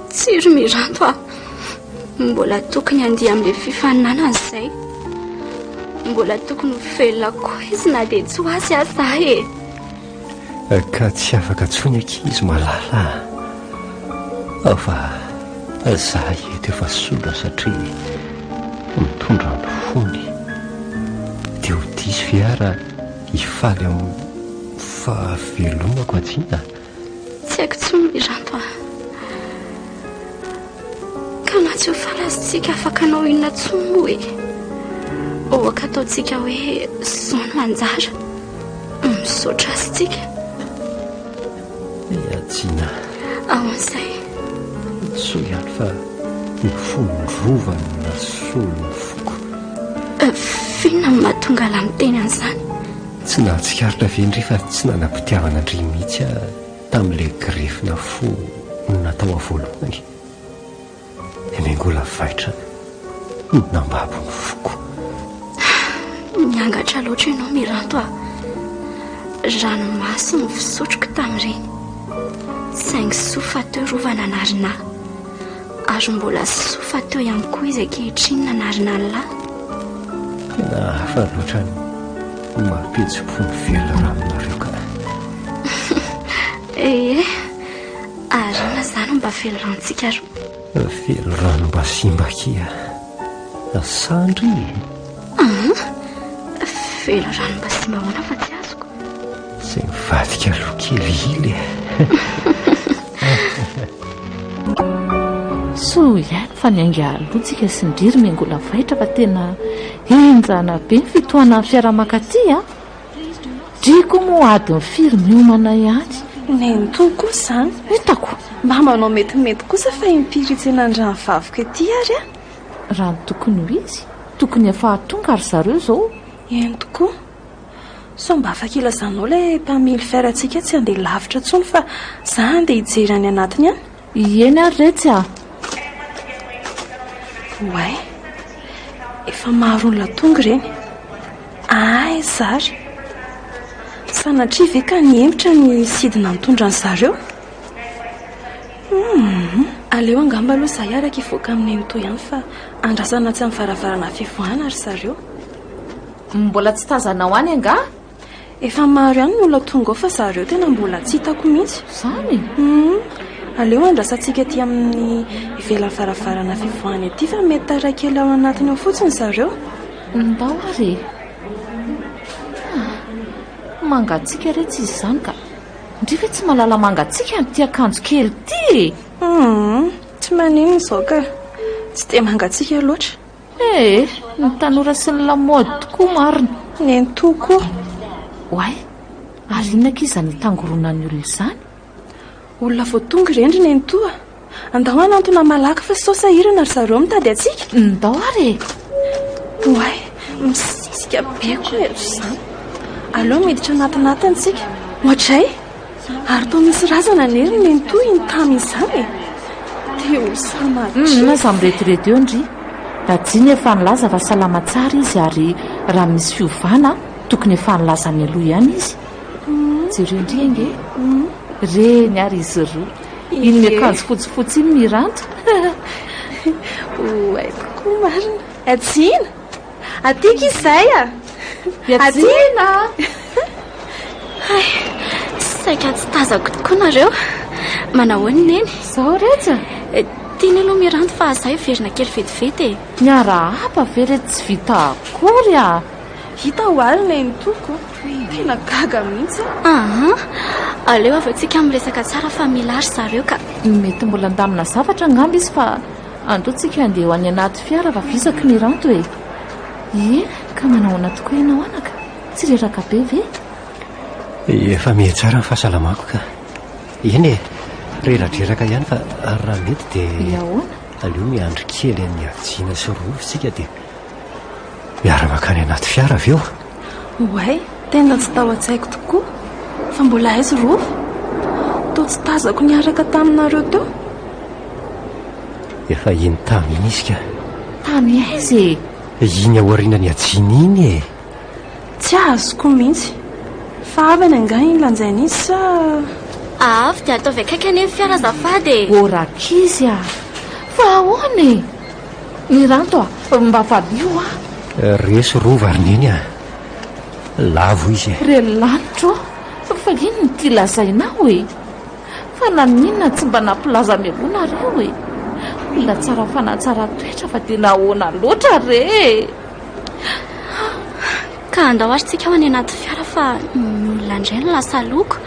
Tsia ry Miranto a! Mbola tokony handeha amin'ilay fifaninanana izay. Mbola tokony ho velona koa izy na dia tsy ho azy aza aho e! Ka tsy afaka intsony akia izy malala a! Fa za eto efa sola satria mitondra ny fony. Dia ho diso ve aho raha hifaly amin'ny fahavelomako Hajiana? Tsy haiko intsony Miranto a! Ka na tsy ho faly aza isika afaka hanao inona intsony moa e? Ohaka ataontsika hoe izao no anjara. Misaotra azy tsika. Ihajiana. Ahoana izay? Soa ihany fa ny fon'ny rova no nasolo ny foko. F'inona no mahatonga anà miteny an'izany? Tsy nahatsikaritra ve ndry fa tsy nanam-pitiavana an-dry mihitsy aho tamin'ilay grefina fo natao aho voalohany? Miangola vaitra no nambabo ny foko. Miangatra loatra ianao Miranto a! Ranomaso no fisotroko tamin'ireny. Saingy soa fa teo Rova nanarina ahy. Ary mbola soa fa teo ihany koa izy ankehitriny nanarina an'lah. Tena hafa loatra ny mampihetsem-po ny veliranonareo ka. Ee. Ary inona izany no mba veliranontsika roa? Velirano mba simba akia sandry e! An? Velirano mba simba ahoana fa tsy azoko? Tsy mivadika aloha kely ily e! Soa ihany fa niainga aloha tsika sy ndry ry Miangola Vaitra fa tena henjana be ny fitohanan'ny fiara mankaty a! Dry koa moa adiny firy miomana ihany. Nenitoa kosa izany. Hitako. Mba manao metimety kosa fa impiry hitsenan-drano vavoko ety ary a! Raha ny tokony ho izy, tokony efa hahatonga ry zareo izao. Eny tokoa. Sao mba afaka ilazanao ilay mpamily fiarantsika tsy handeha lavitra intsony fa za handeha hijery any anatiny any? Eny ary retsy a! Oay! Efa maro olona tonga ireny. Aiza ary? Sanatria ve ka nihemotra ny sidina nitondra an-dry zareo? Humm! Aleo angamba aloha izahay hiaraka hivoaka amin'i Nenitoa ihany fa andrasana atsy amin'ny varavarana fivoahana ry zareo. Mbola tsy tazanao any angaha? Efa maro ihany ny olona tonga ao fa zareo tena mbola tsy hitako mihitsy. Izany? Humm! Aleo andrasantsika aty amin'ny ivelan'ny varavarana fivoahana ety fa mety tara kely ao anatiny ao fotsiny zareo. Ndao ary e! Ah! Mangatsiaka re tsy izy izany ka! Ndry ve tsy mahalala mangatsiaka amin'ity akanjo kely ity e! Humm! Tsy maninona izao ka! Tsy dia mangatsiaka loatra. Ee, ny tanora sy ny lamaody tokoa marina. Nenitoa koa. Oay, ary inona akia izany itangoronan'ny olona izany? Olona vao tonga ireny ry nenitoa. Andao hanantona malaky fa sao sahirana ry zareo mitady antsika. Ndao ary e! Oay, misisika be koa eto izany. Aleo miditra anatinatiny tsika. Oadray! Ary toa misy razana anie ry nenitoa iny tany izany e! Te ho sanatria. Humm aza mirediredy eo ndry. Rajiny efa nilaza fa salama tsara izy ary raha misy fiovana tokony efa nilaza mialoha ihany izy. Jereo ndry ange. Reny ary izy roa. Iny miakanjo fotsifotsy iny Miranto. Oay tokoa marina. Rajina! Aty akia izay a! Aty! Hay, saika tsy tazako tokoa nareo. Manahoana i Neny? Izao retsy a! Tiany aloha Miranto fa za hiverina kely vetivety e. Miarahaba ve re tsy vita akory a! Hita ho ahy ry Nenitoako. Tena gaga mihitsy aho. Aa! Aleo avy eo tsika miresaka tsara fa mila ry zareo ka. Mety mbola handamina zavatra angamba izy fa Andao tsika handeha ho any anaty fiara fa visaky Miranto e! Ie, ka manahoana tokoa ianao anaka? Tsy reraka be ve? Efa mihatsara ny fahasalamako ka. Eny e, reradreraka ihany fa raha mety dia. Dia ahoana? Aleo miandry kely an'i Hajiana sy Rova isika dia miara-mankany anaty fiara avy eo. Oay, tena tsy tao an-tsaiko tokoa fa mbola aiza Rova? Toa tsy tazako niaraka taminareo teo. Efa iny tamy iny izy ka. Tamy aiza e? Iny aorianan'i Hajiana iny e. Tsy azoko mihitsy. Fa havany angaha iny lanjaina iny sa. Avy dia ataovy akaiky anie ny fiara azafady e. Ô rankizy a! Fa ahoana e? Miranto a! Mba valio aho. Resy Rova ry Neny a! Lavo izy e. Ry lanitro ô! Fa inona ity lazainao e? Fa naninona tsy mba nampilaza mialoha nareo e? Olona tsara fanahy tsara toetra fa dia nahoana loatra re e? Ka andao ary tsika ho any anaty fiara fa ny olona indray no lasa loko.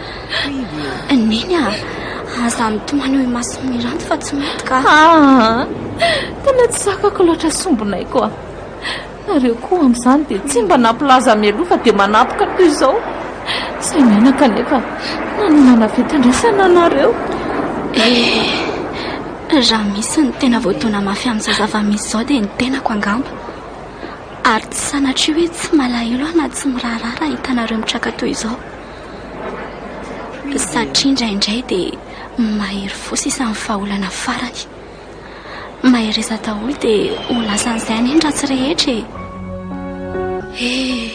Neny a, aza mitomany eo imason'i Miranto fa tsy mety ka. Aa, tena tsy zakako loatra sombinaiko a. Nareo koa amin'izany dia tsy mba nampilaza mialoha fa dia manapoka toy izao. Izay mianaka anefa nanomana fitandrasana anareo. Eh, raha misy ny tena voadona mafy amin'izao zava-misy izao dia ny tenako angamba. Ary tsy sanatria hoe tsy malahelo aho na tsy miraharaha raha hitanareo mitraka toy izao. Satria indraindray dia mahery fo sisa ny vahaolana farany. Mahereza daholo dia ho lasan'izay anie ny ratsy rehetra e! Eh,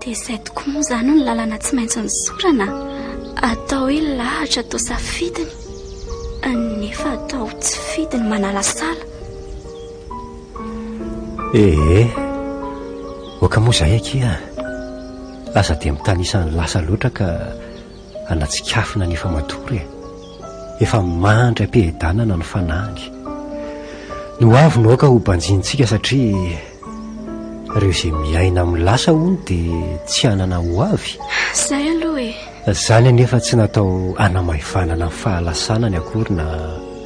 dia izay tokoa moa izany ny lalana tsy maintsy nisorana. Atao hoe lahatra toa safidiny, nefa atao tsy fidiny manalasala. Ee, oka moa izay akia. Aza dia mitanisa ny lasa loatra ka hanatsikafona ny efa matory e. Efa mandry am-piadanana ny fanahiny. Ny ho avy no aoka ho banjinintsika satria ireo izay miaina amin'ny lasa hono dia tsy hanana ho avy. Izay aloha e. Izany anefa tsy natao hanamaivanana ny fahalasanany akory na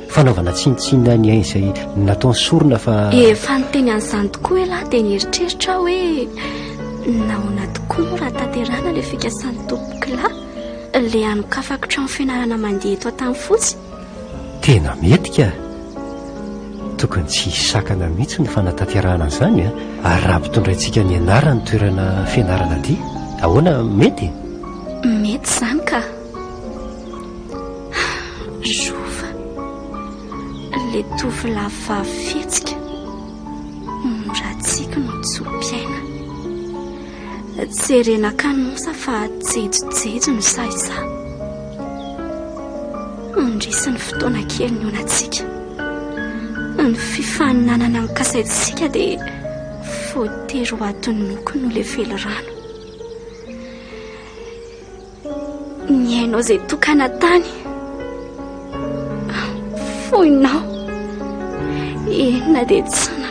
fanaovana tsinontsinona ny ainy izay nataony sorona fa. Efa niteny an'izany tokoa ialahy dia nieritreritra aho hoe nahoana tokoa moa raha tanterahina ilay fikasan'ny tompokolahy, ilay hanokafako trano fianarana mandeha eto Antanifotsy? Tena mety ka! Tokony tsy hisy sakana mihitsy ny fanatanterahana an'izany a! Ary raha ampitondraintsika ny anarany toerana fianarana aty, ahoana, mety? Mety izany ka! Rova, ilay tovolahy vavy fihetsika, mora tsiky no tso-piaina. Jerena kanosa fa jejojejo no sahisahy. Indrisy ny fotoana kely nionantsika. Ny fifaninanana nokasaintsika dia voatery ho adinoko no ilay velirano. Ny ainao izay tokana tany. Foinao. Eny na dia tsy na.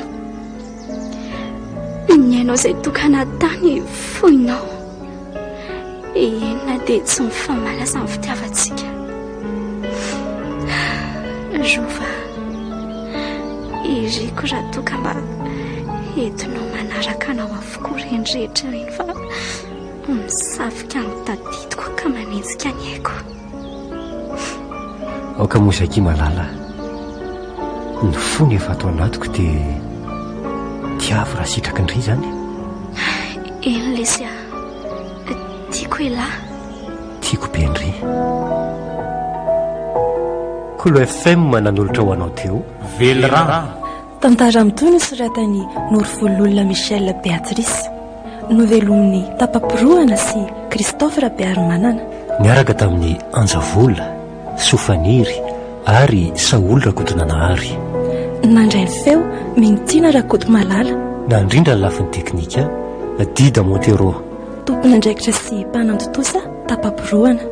Ny ainao izay tokana tany foinao. Eny na dia tsy mifamaly aza ny fitiavantsika. Rova. Iriko raha toa ka mba entinao manaraka anao avokoa ireny rehetra ireny fa Misavika ny tadidiko ka manenjika ny aiko. Aoka moa izay malala. Ny fony efa ato anatiko dia tiavo raha sitraky ndry izany. Eny lesy a. Tiako elah. Tiako be ndry. Kolo FM nanolotra ho anao teo. Velirano. Tantara mitohy nosoratan'i Norovololona Michel Béatrice. Novelomin'i Tapa-Porohana sy Christophe Rabearimanana. Niaraka tamin'i Anja Vola, Soa Faniry ary Saholy Rakotonanahary. Nandray ny feo, Mintiana Rakotomalala. Nandrindra ny lafiny teknika, Dida Montero. Tompon'andraikitra sy mpanantontosa, Tapa-Porohana.